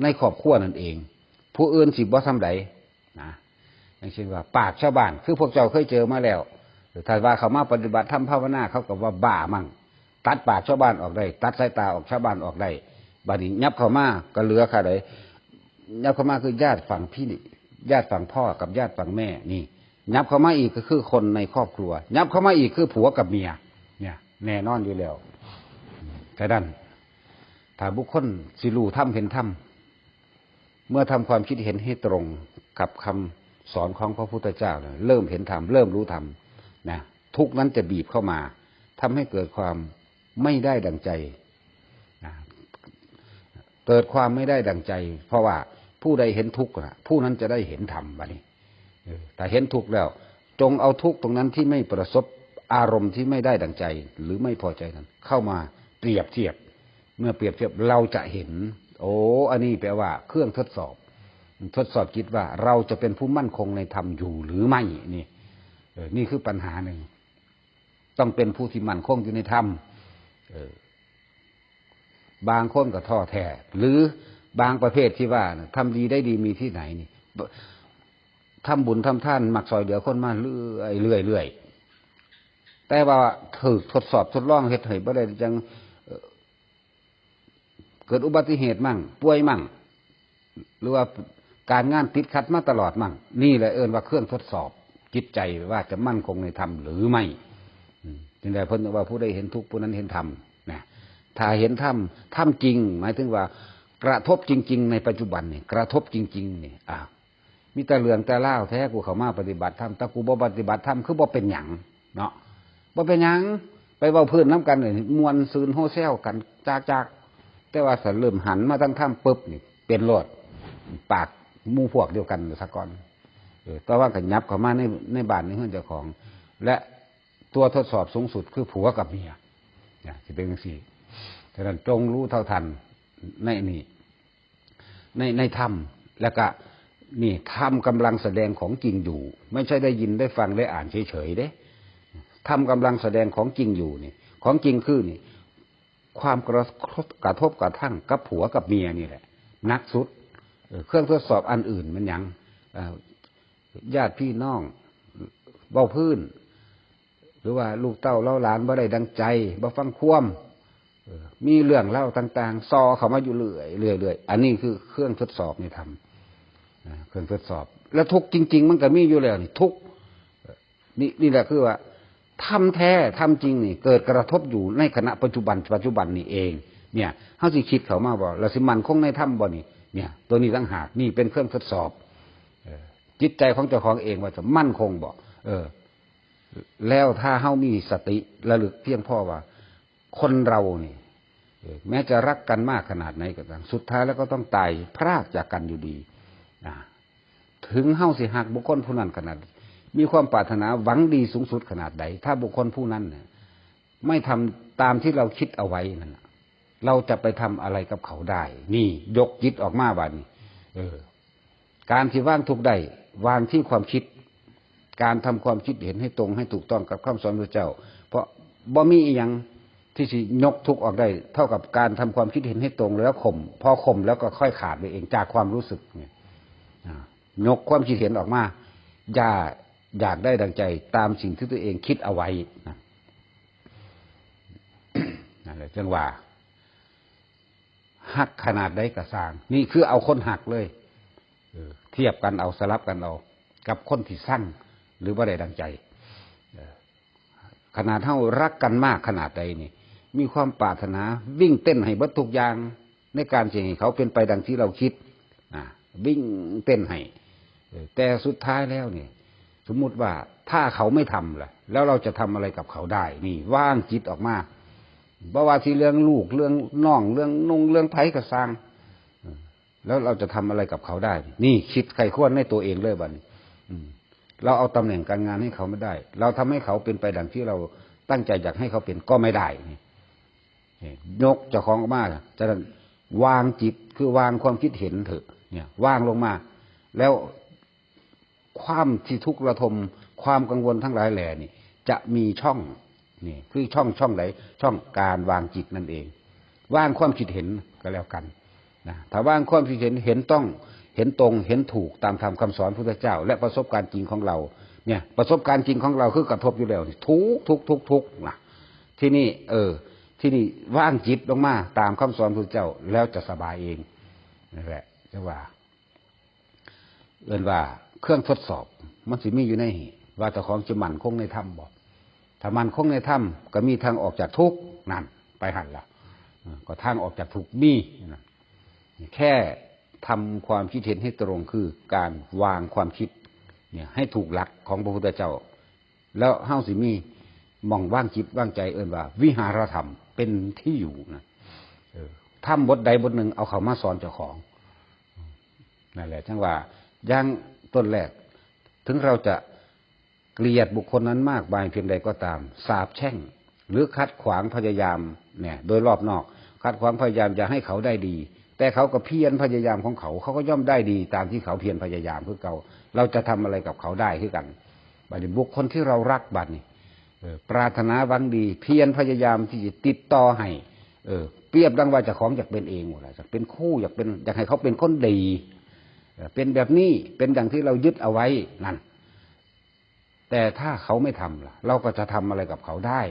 ในครอบครัวนั่นเอง ผู้อื่นสิบ่ซำใดนะ อย่างเช่นว่าปากชาวบ้าน คือพวกเจ้าเคยเจอมาแล้ว ถ้าว่าเขามาปฏิบัติธรรมภาวนา เขาก็ว่าบ้ามั่ง ตัดปากชาวบ้านออกได้ ตัดสายตาออกชาวบ้านออกได้ บัดนี้ยับเข้ามาก็เหลือแค่ใด ยับเข้ามาคือญาติฝั่งพี่ ญาติฝั่งพ่อกับญาติฝั่งแม่นี่ ยับเข้ามาอีกก็คือคนในครอบครัว ยับเข้ามาอีกคือผัวกับเมีย เนี่ย แน่นอนอยู่แล้ว ฉะนั้น ถ้าบุคคลสิรู้ธรรมเห็นธรรม เมื่อทำความคิดเห็นให้ตรงกับคำสอนของพระพุทธเจ้าเนี่ย เริ่มเห็นธรรม เริ่มรู้ธรรมนะ ทุกข์นั้นจะบีบเข้ามา ทำให้เกิดความไม่ได้ดั่งใจนะ เกิดความไม่ได้ดั่งใจ เพราะว่าผู้ใดเห็นทุกข์นะ ผู้นั้นจะได้เห็นธรรมบัดนี้ เออ ถ้าเห็นทุกข์แล้ว จงเอาทุกข์ตรงนั้นที่ไม่ประสบอารมณ์ที่ไม่ได้ดั่งใจ หรือไม่พอใจนั้น เข้ามาเปรียบเทียบ เมื่อเปรียบเทียบเราจะเห็น โอ้ อันนี้แปลว่าเครื่องทดสอบ ทดสอบจิตว่าเราจะเป็นผู้มั่นคงในธรรมอยู่หรือไม่ นี่ เออ นี่คือปัญหาหนึ่ง ต้องเป็นผู้ที่มั่นคงอยู่ในธรรม เออ บางคนก็ท้อแท้ หรือบางประเภทที่ว่าน่ะ ทำดีได้ดีมีที่ไหนนี่ ทำบุญทำทานมักซอยเหลือคนมาเรื่อยเรื่อยเรื่อย แต่ว่าถูกทดสอบทดลองเฮ็ดให้บ่ได้จัง เอ่อ เกิดอุบัติเหตุมั่ง ป่วยมั่ง หรือว่าการงานติดขัดมาตลอดมั่ง นี่แหละเอิ้นว่าเครื่องทดสอบจิตใจว่าจะมั่นคงในธรรมหรือไม่ อืม จึงได้เพิ่นว่าผู้ใดเห็นทุกข์ผู้นั้นเห็นธรรมนะ ถ้าเห็นธรรม ธรรมจริง หมายถึงว่ากระทบจริงๆ ในปัจจุบันนี่ กระทบจริงๆ นี่ อ่ะ มีแต่เรื่องแต่ราวแท้ กูเข้ามาปฏิบัติธรรม แต่กูบ่ปฏิบัติธรรม คือบ่เป็นหยังเนาะ บ่เป็นหยัง ไปเว้าพื้นนำกันนี่ ม่วนซื่นโฮแซวกันจากๆ แต่ว่าถ้าเริ่มหันมาทางธรรมปุ๊บนี่ เป็นโลด ปากหมู่พวกเดียวกันซะก่อน เออ แต่ว่าก็ยับเข้ามาใน ในบ้านในเฮือนเจ้าของ และตัวทดสอบสูงสุดคือผัวกับเมีย นะ สิเป็นจังซี่ ฉะนั้นจงรู้เท่าทันในนี่ ใน ในธรรม แล้วก็นี่ธรรมกำลังแสดงของจริงอยู่ ไม่ใช่ได้ยินได้ฟังได้อ่านเฉยๆ เด้ ธรรมกำลังแสดงของจริงอยู่นี่ ของจริงคือนี่ ความกระทบ กระทบกระทั่งกับผัวกับเมียนี่แหละ หนักสุด เออ เครื่องทดสอบอันอื่นมันหยัง เอ่อ ญาติพี่น้อง เว้าพื้น หรือว่าลูกเต้าเล้าหลานบ่ได้ดังใจ บ่ฟังความ เออ มีเรื่องเล่าต่างๆ ซอเข้ามาอยู่เรื่อยๆ เรื่อยๆ อันนี้คือเครื่องทดสอบในธรรม อ่า เครื่องทดสอบ และทุกข์จริงๆ มันก็มีอยู่แล้วนี่ ทุกข์ นี่ นี่แหละคือว่า ธรรมแท้ ธรรมจริงนี่ เกิดกระทบอยู่ในขณะปัจจุบัน ปัจจุบันนี่เอง เนี่ย เฮาสิคิดเข้ามาบ่ เราสิมั่นคงในธรรมบ่นี่ เนี่ย ตัวนี้ต่างหาก นี่เป็นเครื่องทดสอบ เออ จิตใจของเจ้าของเองว่าจะมั่นคงบ่ เออ แล้วถ้าเฮามีสติระลึกเพียงพอว่า คนเรานี่ เออ แม้จะรักกันมากขนาดไหนก็ตาม สุดท้ายแล้วก็ต้องตายพรากจากกันอยู่ดี อ่า ถึงเฮาสิฮักบุคคลผู้นั้นขนาด มีความปรารถนาหวังดีสูงสุดขนาดใด ถ้าบุคคลผู้นั้นเนี่ย ไม่ทำตามที่เราคิดเอาไว้นั่นน่ะ เราจะไปทำอะไรกับเขาได้ นี่ยกจิตออกมาบัดนี้ เออ การที่วางทุกข์ได้ วางที่ความคิด การทำความคิดเห็นให้ตรงให้ถูกต้องกับคำสอนพระเจ้า เพราะบ่มีอีหยังที่สิยกทุกข์ออกได้ เท่ากับการทำความคิดเห็นให้ตรงแล้วข่ม พอข่มแล้วก็ค่อยขาดไปเองจากความรู้สึกเนี่ย อ่า ยกความคิดเห็นออกมา อย่า อยากได้ดังใจตามสิ่งที่ตัวเองคิดเอาไว้นะ นั่นแหละจังว่า ฮักขนาดใดก็ซ่าง นี่คือเอาคนฮักเลย เออ เทียบกันเอา สลับกันเอา กับคนที่ซัง หรือบ่ได้ดังใจ เออ ขนาดเฮารักกันมากขนาดใดนี่ มีความปรารถนาวิ่งเต้นให้เบิดทุกอย่าง ในการจะให้เขาเป็นไปดังที่เราคิดนะวิ่งเต้นให้เออแต่สุดท้ายแล้วเนี่ย สมมุติว่าถ้าเขาไม่ทำล่ะ แล้วเราจะทำอะไรกับเขาได้ นี่วางจิตออกมาบ่ว่าที่เรื่องลูกเรื่องน้องเรื่องนุ่งเรื่องไผก็ซ่างเออแล้วเราจะทำอะไรกับเขาได้ นี่คิดใคร่ครวญในตัวเองเลยบัดนี้อืมเราเอาตำแหน่งการงานให้เขาไม่ได้ เราทำให้เขาเป็นไปดังที่เราตั้งใจอยากให้เขาเป็นก็ไม่ได้นี่ นี่ยกเจ้าของออกมา ฉะนั้นวางจิตคือวางความคิดเห็นเถอะ เนี่ย วางลงมา แล้วความที่ทุกข์ระทม ความกังวลทั้งหลายแหล่นี่ จะมีช่อง นี่ คือช่องช่องไหน ช่องการวางจิตนั่นเอง วางความคิดเห็นก็แล้วกัน นะ ถ้าวางความคิดเห็น เห็นต้อง เห็นตรง เห็นถูกตามธรรมคำสอนพุทธเจ้า และประสบการณ์จริงของเรา เนี่ย ประสบการณ์จริงของเราคือกระทบอยู่แล้ว ถูก ถูก ถูก ถูก นะ ที่นี่ เออ ที่นี่วางจิตลงมาตามคำสอนพุทธเจ้า แล้วจะสบายเอง นั่นแหละ จะว่า เอิ้นว่าเครื่องทดสอบ มันสิมีอยู่ใน ว่าเจ้าของจะมั่นคงในธรรมบ่ ถ้ามั่นคงในธรรม ก็มีทางออกจากทุกข์ นั่น ไปหั่นละเออก็ทางออกจากทุกข์มีนั่น แค่ทำความคิดเห็นให้ตรง คือการวางความคิด เนี่ย ให้ถูกหลักของพระพุทธเจ้า แล้วเฮาสิมีหม่องวางจิตวางใจ เอิ้นว่าวิหารธรรมเป็นที่อยู่นะ เออ ธรรมบทใดบทหนึ่งเอาเข้ามาสอนเจ้าของ นั่นแหละ จังว่า อย่างต้นแรก ถึงเราจะเกลียดบุคคลนั้นมากมายเพียงใดก็ตาม สาปแช่ง หรือขัดขวางพยายาม เนี่ย โดยรอบนอก ขัดขวางพยายามจะให้เขาได้ดี แต่เขาก็เพียรพยายามของเขา เขาก็ย่อมได้ดีตามที่เขาเพียรพยายามคือเก่า เราจะทำอะไรกับเขาได้คือกัน บัดนี้บุคคลที่เรารักบัดนี้ เออ ปรารถนาหวังดี เพียรพยายามที่จะติดต่อให้ เออ เปรียบดังว่าเจ้าของอยากเป็นเองหมดละ อยากเป็นคู่ อยากเป็น อยากให้เขาเป็นคนดี เออ เป็นแบบนี้ เป็นดังที่เรายึดเอาไว้นั่น แต่ถ้าเขาไม่ทำล่ะ เราก็จะทำอะไรกับเขาได้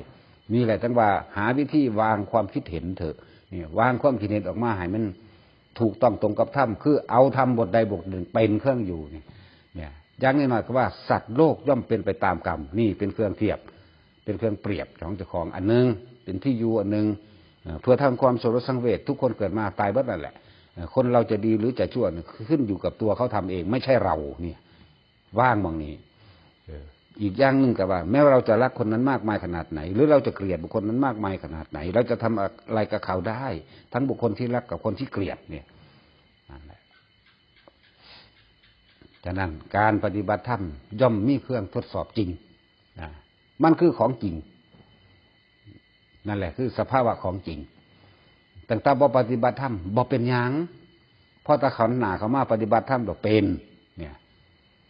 นี่แหละจังว่าหาวิธีวางความคิดเห็นเถอะ เนี่ย วางความคิดเห็นออกมาให้มันถูกต้องตรงกับธรรม คือเอาธรรมบทใดบทหนึ่งเป็นเครื่องอยู่นี่ เนี่ย อย่างน้อยๆก็ว่าสัตว์โลกย่อมเป็นไปตามกรรม นี่เป็นเครื่องเทียบ เป็นเครื่องเปรียบของเจ้าของอันหนึ่ง เป็นที่อยู่อันหนึ่ง เอ่อ เพื่อทำความสลดสังเวช ทุกคนเกิดมาตายเบิดนั่นแหละ เอ่อ คนเราจะดีหรือจะชั่วเนี่ยขึ้นอยู่กับตัวเขาทำเอง ไม่ใช่เรา เนี่ย วางหม่องนี้ เออ อีกอย่างหนึ่งก็ว่า แม้ว่าเราจะรักคนนั้นมากมายขนาดไหน หรือเราจะเกลียดบุคคลนั้นมากมายขนาดไหน เราจะทำอะไรกับเขาได้ ทั้งบุคคลที่รักกับคนที่เกลียดเนี่ย นั่นแหละ ฉะนั้นการปฏิบัติธรรมย่อมมีเครื่องทดสอบจริง นะ มันคือของจริง นั่นแหละคือสภาวะของจริง ตั้งแต่บ่ปฏิบัติธรรมบ่เป็นหยัง พอตะขันหนาเข้ามาปฏิบัติธรรมบ่เป็น เนี่ย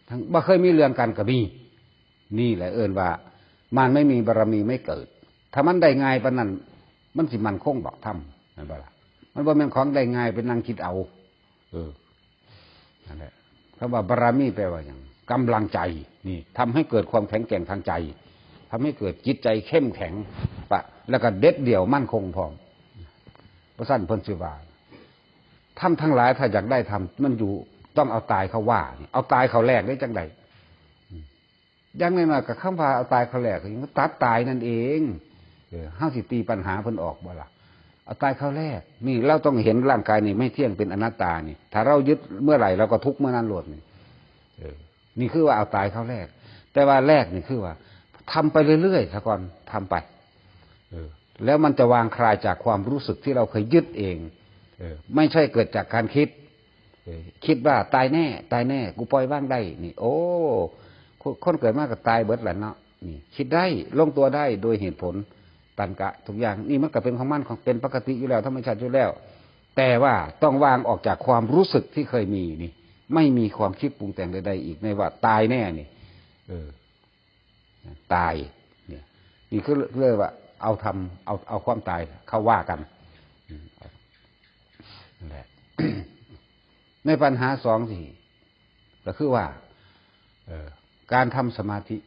ทั้งบ่เคยมีเรื่องกันก็มี นี่แหละเอิ้นว่า มันไม่มีบารมีไม่เกิด ถ้ามันได้ง่ายปานนั้น มันสิมั่นคงบ่ธรรม แม่นบ่ล่ะ มันบ่แม่นของได้ง่ายไปนั่งคิดเอา เออ นั่นแหละ คำว่าบารมีแปลว่าหยัง กำลังใจ นี่ ทำให้เกิดความแข็งแกร่งทางใจ ทำให้เกิดจิตใจเข้มแข็ง ปะ แล้วก็เด็ดเดี่ยวมั่นคงพร้อม บ่ซั้นเพิ่นสิว่า ธรรมทั้งหลายถ้าอยากได้ธรรม มันอยู่ ต้องเอาตายเข้าว่า เอาตายเข้าแลกได้จังใด อย่างน้อยๆก็คำว่าเอาตายเข้าแลก ก็ตัดตายนั่นเอง เออ เฮาสิตีปัญหาเพิ่นออกบ่ล่ะ เอาตายเข้าแลก นี่เราต้องเห็นร่างกายนี่ไม่เที่ยงเป็นอนัตตานี่ ถ้าเรายึดเมื่อไหร่เราก็ทุกข์เมื่อนั้นโลดนี่ เออ นี่คือว่าเอาตายเข้าแลก แต่ว่าแลกนี่คือว่าทำไปเรื่อยๆ ซะก่อน ทำไป เออ แล้วมันจะวางคลายจากความรู้สึกที่เราเคยยึดเอง เออ ไม่ใช่เกิดจากการคิด เออ คิดว่าตายแน่ ตายแน่ กูปล่อยวางได้ นี่ โอ้ คน คนเกิดมาก็ตายเบิดแหละเนาะ นี่ คิดได้ ลงตัวได้โดยเหตุผล ตัณกะทุกอย่าง นี่มันก็เป็นของมัน ของเป็นปกติอยู่แล้ว ธรรมชาติอยู่แล้ว แต่ว่าต้องวางออกจากความรู้สึกที่เคยมีนี่ ไม่มีความคิดปรุงแต่งใดๆอีก ในว่าตายแน่นี่ เออ ตาย เนี่ย นี่คือเรียกว่าเอาธรรม เอา เอาความตายเข้าว่ากัน อืม นั่นแหละ ในปัญหาสองนี่ ก็คือว่า เอ่อ การทำสมาธิ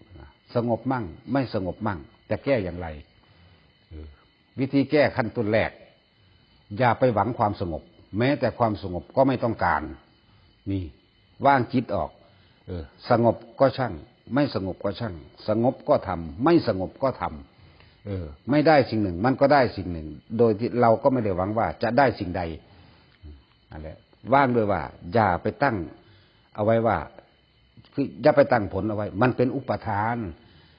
สงบมั่ง ไม่สงบมั่ง จะแก้อย่างไร เออ วิธีแก้ขั้นต้นแรก อย่าไปหวังความสงบ แม้แต่ความสงบก็ไม่ต้องการ นี่ วางจิตออก เออ สงบก็ช่าง ไม่สงบก็ช่าง สงบก็ทำ ไม่สงบก็ทำ เออ ไม่ได้สิ่งหนึ่ง มันก็ได้สิ่งหนึ่ง โดยที่เราก็ไม่ได้หวังว่าจะได้สิ่งใด นั่นแหละ ว่างด้วยว่า อย่าไปตั้งเอาไว้ว่า คืออย่าไปตั้งผลเอาไว้ มันเป็นอุปาทาน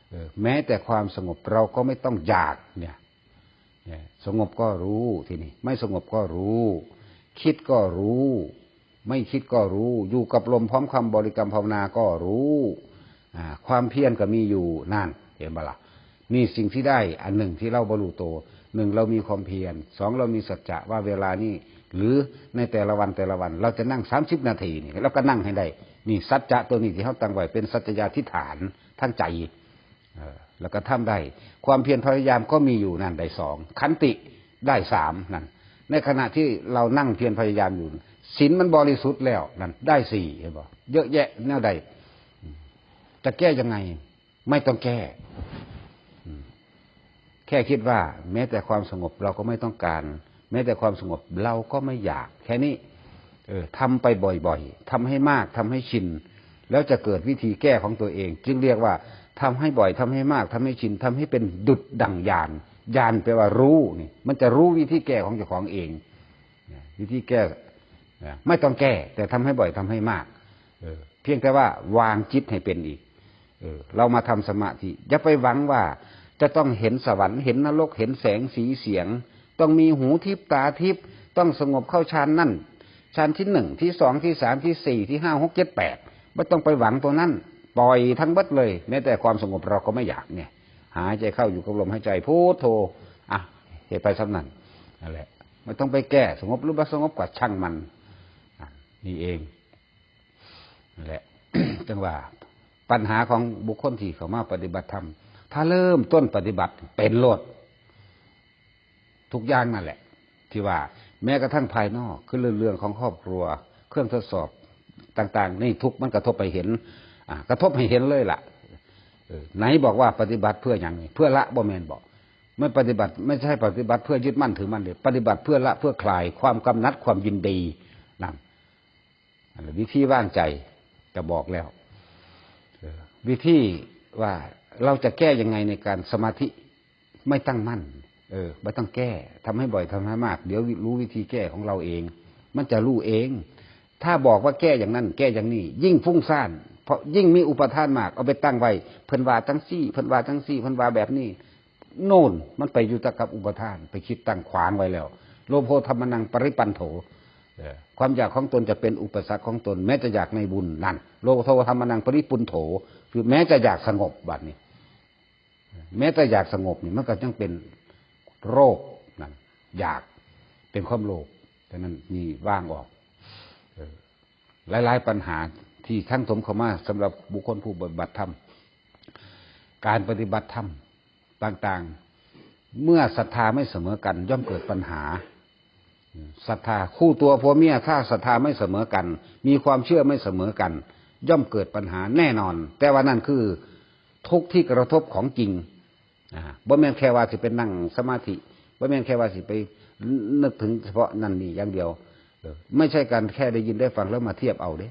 เออ แม้แต่ความสงบเราก็ไม่ต้องอยากเนี่ย เนี่ย สงบก็รู้ทีนี้ ไม่สงบก็รู้ คิดก็รู้ ไม่คิดก็รู้ อยู่กับลมพร้อมคำบริกรรมภาวนาก็รู้ อ่า ความเพียรก็มีอยู่นั่น เห็นบ่ล่ะ นี่สิ่งที่ได้อันหนึ่งที่เราบ่ฮู้ตัว หนึ่ง เรามีความเพียร สอง เรามีสัจจะว่าเวลานี้ หรือในแต่ละวันแต่ละวัน เราจะนั่ง สามสิบ นาทีนี่ เราก็นั่งให้ได้ นี่สัจจะตัวนี้ที่เราตั้งไว้เป็นสัจจาธิษฐานทางใจ เออ แล้วก็ทำได้ ความเพียรพยายามก็มีอยู่นั่นได้สอง ขันติได้สามนั่น ในขณะที่เรานั่งเพียรพยายามอยู่ ศีลมันบริสุทธิ์แล้วนั่น ได้สี่ เห็นบ่ เยอะแยะแนวใด จะแก้ยังไง ไม่ต้องแก้ อืม แค่คิดว่าแม้แต่ความสงบเราก็ไม่ต้องการ แม้แต่ความสงบเราก็ไม่อยาก แค่นี้ เออ ทำไปบ่อยๆ ทำให้มาก ทำให้ชิน แล้วจะเกิดวิธีแก้ของตัวเอง จึงเรียกว่าทำให้บ่อย ทำให้มาก ทำให้ชิน ทำให้เป็นดุจดั่งญาณ ญาณแปลว่ารู้นี่ มันจะรู้วิธีแก้ของเจ้าของเอง วิธีแก้ ไม่ต้องแก้ แต่ทำให้บ่อย ทำให้มาก เออ เพียงแต่ว่าวางจิตให้เป็นอีก เออ เรามาทำสมาธิ อย่าไปหวังว่าจะต้องเห็นสวรรค์ เห็นนรก เห็นแสงสีเสียง ต้องมีหูทิพย์ตาทิพย์ ต้องสงบเข้าฌานนั่น ฌานที่หนึ่ง ที่สอง ที่สาม ที่สี่ ที่ห้า หก เจ็ด แปด ไม่ต้องไปหวังตัวนั้น ปล่อยทั้งหมดเลย แม้แต่ความสงบเราก็ไม่อยากเนี่ย หายใจเข้าอยู่กับลมหายใจ พุทโธ อ่ะ เฮ็ดไปส่ำนั้น นั่นแหละ ไม่ต้องไปแก้ สงบหรือบ่สงบก็ช่างมัน อ่ะ นี่เอง นั่นแหละ จังว่า ปัญหาของบุคคลที่เข้ามาปฏิบัติธรรม ถ้าเริ่มต้นปฏิบัติเป็นโลด ทุกอย่างนั่นแหละ ที่ว่าแม้กระทั่งภายนอก คือเรื่องของครอบครัว เครื่องทดสอบต่างๆ นี่ทุกข์มันกระทบไปเห็น อ่ะ กระทบให้เห็นเลยล่ะ เออ ไหนบอกว่าปฏิบัติเพื่อหยังนี่ เพื่อละบ่แม่นบ่ ไม่ปฏิบัติ ไม่ใช่ปฏิบัติเพื่อยึดมั่นถือมั่นเลย ปฏิบัติเพื่อละ เพื่อคลายความกำหนัด ความยินดี นั่น อันนี้วิธีวางใจจะบอกแล้ว เออ วิธีว่าเราจะแก้ยังไงในการสมาธิไม่ตั้งมั่น เออ ไม่ต้องแก้ ทำให้บ่อย ทำให้มาก เดี๋ยวรู้วิธีแก้ของเราเอง มันจะรู้เอง ถ้าบอกว่าแก้อย่างนั้น แก้อย่างนี้ ยิ่งฟุ้งซ่าน เพราะยิ่งมีอุปาทานมาก เอาไปตั้งไว้ เพิ่นว่าจังซี่ เพิ่นว่าจังซี่ เพิ่นว่าแบบนี้ โน่น มันไปอยู่แต่กับอุปาทาน ไปคิดตั้งขวางไว้แล้ว โลโภธรรมนังปริปันโถ เออ ความอยากของตนจะเป็นอุปสรรคของตน แม้จะอยากในบุญนั่น โลโภธรรมนังปริปุนโถ คือแม้จะอยากสงบ บัดนี้ แม้แต่อยากสงบนี่มันก็ยังเป็นโรคนั่น อยาก เป็นความโลภ ฉะนั้นนี่วางออก เออ หลายๆ ปัญหาที่ทังถมเข้ามาสำหรับบุคคลผู้ปฏิบัติธรรม การปฏิบัติธรรมต่างๆ เมื่อศรัทธาไม่เสมอกันย่อมเกิดปัญหา ศรัทธาคู่ตัวผัวเมีย ถ้าศรัทธาไม่เสมอกัน มีความเชื่อไม่เสมอกัน ย่อมเกิดปัญหาแน่นอน แต่ว่านั่นคือทุกข์ที่กระทบของจริง อ่า บ่แม่นแค่ว่าสิไปนั่งสมาธิ บ่แม่นแค่ว่าสิไปนึกถึงเฉพาะนั่นนี่อย่างเดียว เออ ไม่ใช่การแค่ได้ยินได้ฟังแล้วมาเทียบเอาเด้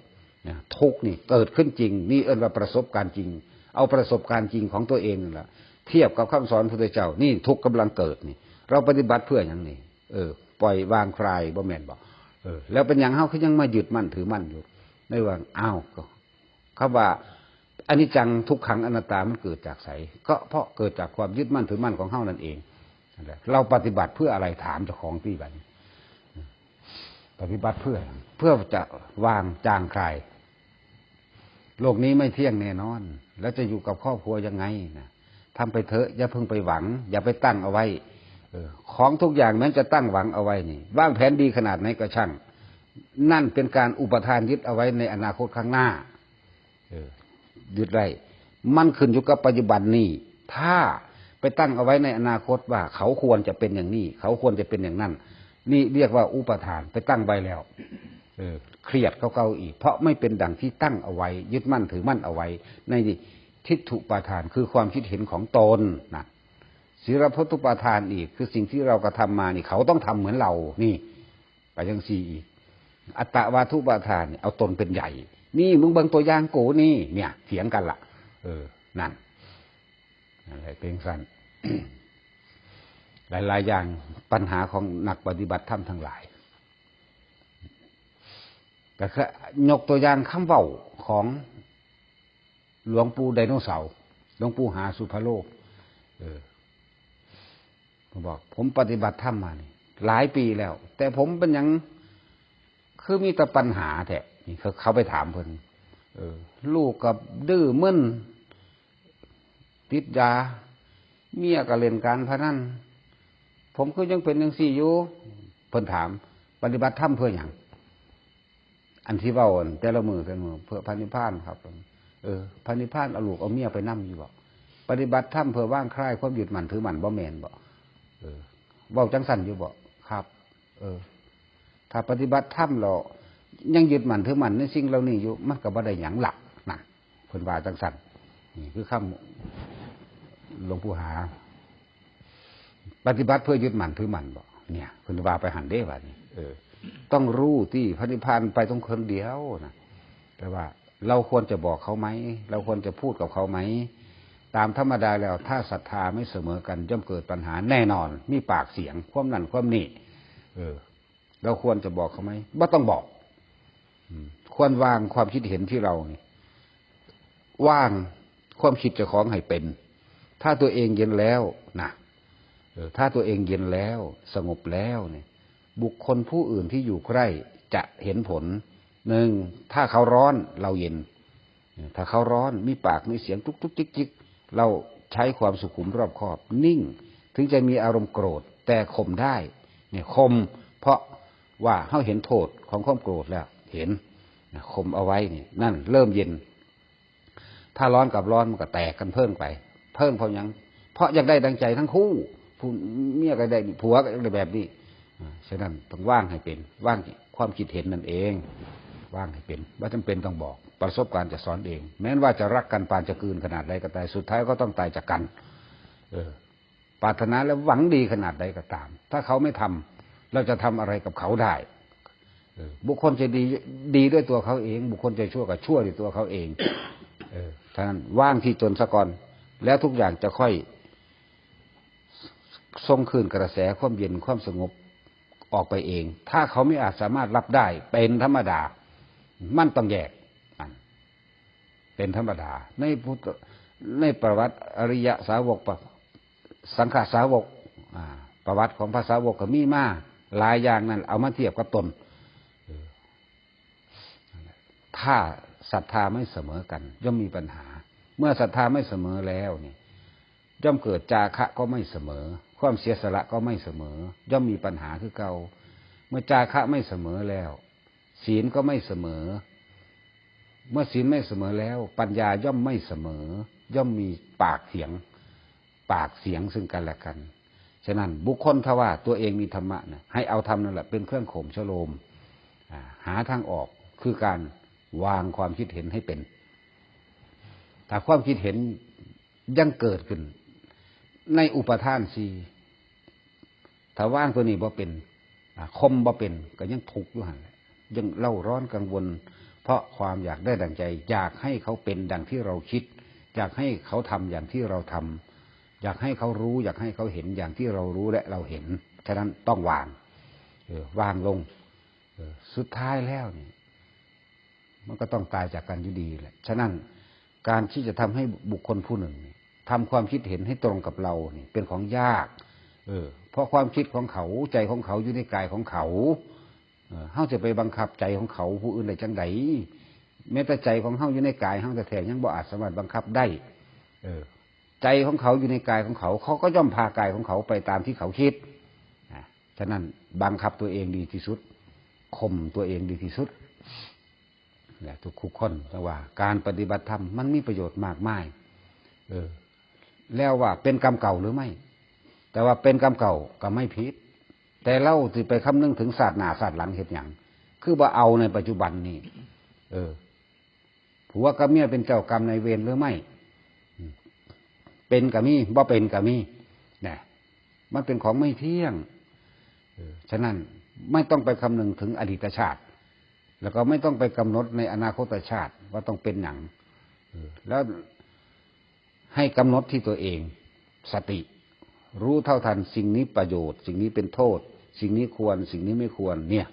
นะ ทุกข์นี่เกิดขึ้นจริง นี่เอิ้นว่าประสบการณ์จริง เอาประสบการณ์จริงของตัวเองนั่นแหละ เทียบกับคำสอนพระพุทธเจ้า นี่ทุกข์กำลังเกิดนี่ เราปฏิบัติเพื่อหยังนี่ เออ ปล่อยวางคลาย บ่แม่นบ่ เออ แล้วเป็นหยังเฮาคือยังมายึดมั่นถือมั่นอยู่ ในว่า อ้าว ก็ คำว่าอนิจจังทุกขังอนัตตามันเกิดจากไส ก็เพราะเกิดจากความยึดมั่นถือมั่นของเฮานั่นเอง นั่นแหละ เราปฏิบัติเพื่ออะไร ถามเจ้าของตี้บัดนี้ ปฏิบัติเพื่อ เพื่อจะวางจางคลาย โลกนี้ไม่เที่ยงแน่นอน แล้วจะอยู่กับครอบครัวยังไงนะ ทำไปเถอะ อย่าเพิ่งไปหวัง อย่าไปตั้งเอาไว้ เออ ของทุกอย่างแม้จะตั้งหวังเอาไว้นี่ วางแผนดีขนาดไหนก็ช่าง นั่นเป็นการอุปทานยึดเอาไว้ในอนาคตข้างหน้า เออ ยึดไว้ มันขึ้นอยู่กับปัจจุบันนี่ ถ้าไปตั้งเอาไว้ในอนาคตว่าเขาควรจะเป็นอย่างนี้ เขาควรจะเป็นอย่างนั้น นี่เรียกว่าอุปทาน ไปตั้งไว้แล้ว เออ เครียดเขาเก่าอีก เพราะไม่เป็นดังที่ตั้งเอาไว้ ยึดมั่นถือมั่นเอาไว้ ในทิฏฐุปาทาน คือความคิดเห็นของตนนะ ศีลพัตตุปาทานอีก คือสิ่งที่เรากระทำมานี่ เขาต้องทำเหมือนเรา นี่ ไปจังซี่อีก อัตตวาทุปาทานนี่ เอาตนเป็นใหญ่ นี่มึงเบิ่งตัวอย่างกูนี่ เนี่ย เถียงกันละ เออ นั่น นั่นแหละ เป็นสั้น หลายๆอย่าง ปัญหาของนักปฏิบัติธรรมทั้งหลาย ก็คือยกตัวอย่างคำเว้าของหลวงปู่ไดโนเสาร์ หลวงปู่หาสุภโล เออ ผมบอก ผมปฏิบัติธรรมมานี่ หลายปีแล้ว แต่ผมเป็นหยัง คือมีแต่ปัญหาแท้ นี่เขา เขาไปถามเพิ่น เออ ลูกกับดื้อมึน ติดยา เมียก็เล่นการพนัน ผมคือยังเป็นจังซี่อยู่ เพิ่นถาม ปฏิบัติธรรมเพื่อหยัง อันที่เว้าอันแต่ละมื้อแต่ละมื้อ เพื่อพระนิพพานครับ เออ พระนิพพานเอาลูกเอาเมียไปนำอยู่บ่ ปฏิบัติธรรมเพื่อวางคลายความยึดมั่นถือมั่นบ่แม่นบ่ เออ เว้าจังซั่นอยู่บ่ ครับ เออ ถ้าปฏิบัติธรรมแล้วยังยึดมั่นถือมั่นในสิ่งเหล่านี้อยู่ มันก็บ่ได้หยังหลักนะ เพิ่นว่าจังซั่น นี่คือคำหลวงปู่หา ปฏิบัติเพื่อยึดมั่นถือมั่นบ่ เนี่ย เพิ่นว่าไปหั่นเด้ ว่านี่ เออ ต้องรู้ที่พระนิพพานไปตรงคนเดียวนะ แต่ว่าเราควรจะบอกเขาไหม เราควรจะพูดกับเขาไหม ตามธรรมดาแล้ว ถ้าศรัทธาไม่เสมอกัน ย่อมเกิดปัญหาแน่นอน มีปากเสียง ความนั่นความนี่ เออ เราควรจะบอกเขาไหม บ่ต้องบอก อืม ควรวางความคิดเห็นที่เรานี่ วางความคิดเจ้าของให้เป็น ถ้าตัวเองเย็นแล้วนะ เออ ถ้าตัวเองเย็นแล้ว สงบแล้วเนี่ย บุคคลผู้อื่นที่อยู่ใกล้จะเห็นผล หนึ่ง ถ้าเขาร้อน เราเย็น ถ้าเขาร้อน มีปาก มีเสียงจุกจุกจิกจิก เราใช้ความสุขุมรอบคอบ นิ่ง ถึงจะมีอารมณ์โกรธ แต่ข่มได้ เนี่ย ข่ม เพราะว่าเราเห็นโทษของความโกรธแล้ว เห็น นะ ข่มเอาไว้นี่ นั่นเริ่มเย็น ถ้าร้อนกับร้อนมันก็แตกกันเพิ่งไป เพิ่งเพราะหยัง เพราะอยากได้ดังใจทั้งคู่ ผู้เมียก็ได้ ผัวก็อยากได้แบบนี้ อ่า ฉะนั้นต้องวางให้เป็น วางความคิดเห็นนั่นเอง วางให้เป็น บ่จำเป็นต้องบอก ประสบการณ์จะสอนเอง แม้นว่าจะรักกันปานจะกลืนขนาดใดก็ตาย สุดท้ายก็ต้องตายจากกัน เออ ปรารถนาและหวังดีขนาดใดก็ตาม ถ้าเขาไม่ทำ เราจะทำอะไรกับเขาได้ เออ บุคคลจะดี ดีด้วยตัวเขาเอง บุคคลจะชั่วก็ชั่วด้วยตัวเขาเอง เออ ฉะนั้นวางที่ตนซะก่อน แล้วทุกอย่างจะค่อยส่งคืนกระแสความเย็นความสงบออกไปเอง ถ้าเขาไม่อาจสามารถรับได้ เป็นธรรมดา มันต้องแยก อัน เป็นธรรมดา ในพุทธ ในประวัติอริยสาวก ปะ สังฆสาวก อ่า ประวัติของพระสาวกก็มีมาหลายอย่างนั่น เอามาเทียบกับตน เออ นั่นแหละ ถ้าศรัทธาไม่เสมอกัน ย่อมมีปัญหา เมื่อศรัทธาไม่เสมอแล้วนี่ ย่อมเกิดจาคะก็ไม่เสมอ ความเสียสละก็ไม่เสมอ ย่อมมีปัญหาคือเก่า เมื่อจาคะไม่เสมอแล้ว ศีลก็ไม่เสมอ เมื่อศีลไม่เสมอแล้ว ปัญญาย่อมไม่เสมอ ย่อมมีปากเถียง ปากเถียงซึ่งกันและกัน ฉะนั้นบุคคลถ้าว่าตัวเองมีธรรมะนะ ให้เอาธรรมนั่นแหละเป็นเครื่องข่มชโลม อ่า หาทางออกคือการวางความคิดเห็นให้เป็น ถ้าความคิดเห็นยังเกิดขึ้นในอุปาทานสี่ ถ้าวางตัวนี้บ่เป็น อ่า ข่มบ่เป็น ก็ยังทุกข์อยู่หั่นแหละ ยังเร่าร้อนกังวล เพราะความอยากได้ดังใจ อยากให้เขาเป็นดังที่เราคิด อยากให้เขาทำอย่างที่เราทำ อยากให้เขารู้ อยากให้เขาเห็นอย่างที่เรารู้และเราเห็น ฉะนั้นต้องวาง เออ วางลง เออ สุดท้ายแล้วนี่ มันก็ต้องตายจากกันอยู่ดีแหละ ฉะนั้นการที่จะทำให้บุคคลผู้หนึ่งนี่ทำความคิดเห็นให้ตรงกับเรานี่เป็นของยาก เออ เพราะความคิดของเขา ใจของเขาอยู่ในกายของเขา เออ เฮาจะไปบังคับใจของเขาผู้อื่นได้จังใด แม้แต่ใจของเฮาอยู่ในกายเฮาแท้ๆยังบ่อาจสามารถบังคับได้ เออ ใจของเขาอยู่ในกายของเขา เขาก็ย่อมพากายของเขาไปตามที่เขาคิด นะ ฉะนั้นบังคับตัวเองดีที่สุด ข่มตัวเองดีที่สุด และทุกๆคน แต่ว่าการปฏิบัติธรรมมันมีประโยชน์มากมาย เออ แล้วว่าเป็นกรรมเก่าหรือไม่ แต่ว่าเป็นกรรมเก่าก็ไม่ผิด แต่เราสิไปคำนึงถึงชาติหน้าชาติหลังเฮ็ดหยัง คือบ่เอาในปัจจุบันนี่ เออ ผัวกับเมียเป็นเจ้ากรรมนายเวรหรือไม่ อืม เป็นก็มี บ่เป็นก็มี นะ มันเป็นของไม่เที่ยง เออ ฉะนั้นไม่ต้องไปคำนึงถึงอดีตชาติ แล้วก็ไม่ต้องไปกำหนดในอนาคตชาติว่าต้องเป็นหยัง เออ แล้วให้กำหนดที่ตัวเอง สติ รู้เท่าทันสิ่งนี้ประโยชน์ สิ่งนี้เป็นโทษ สิ่งนี้ควร สิ่งนี้ไม่ควร เนี่ย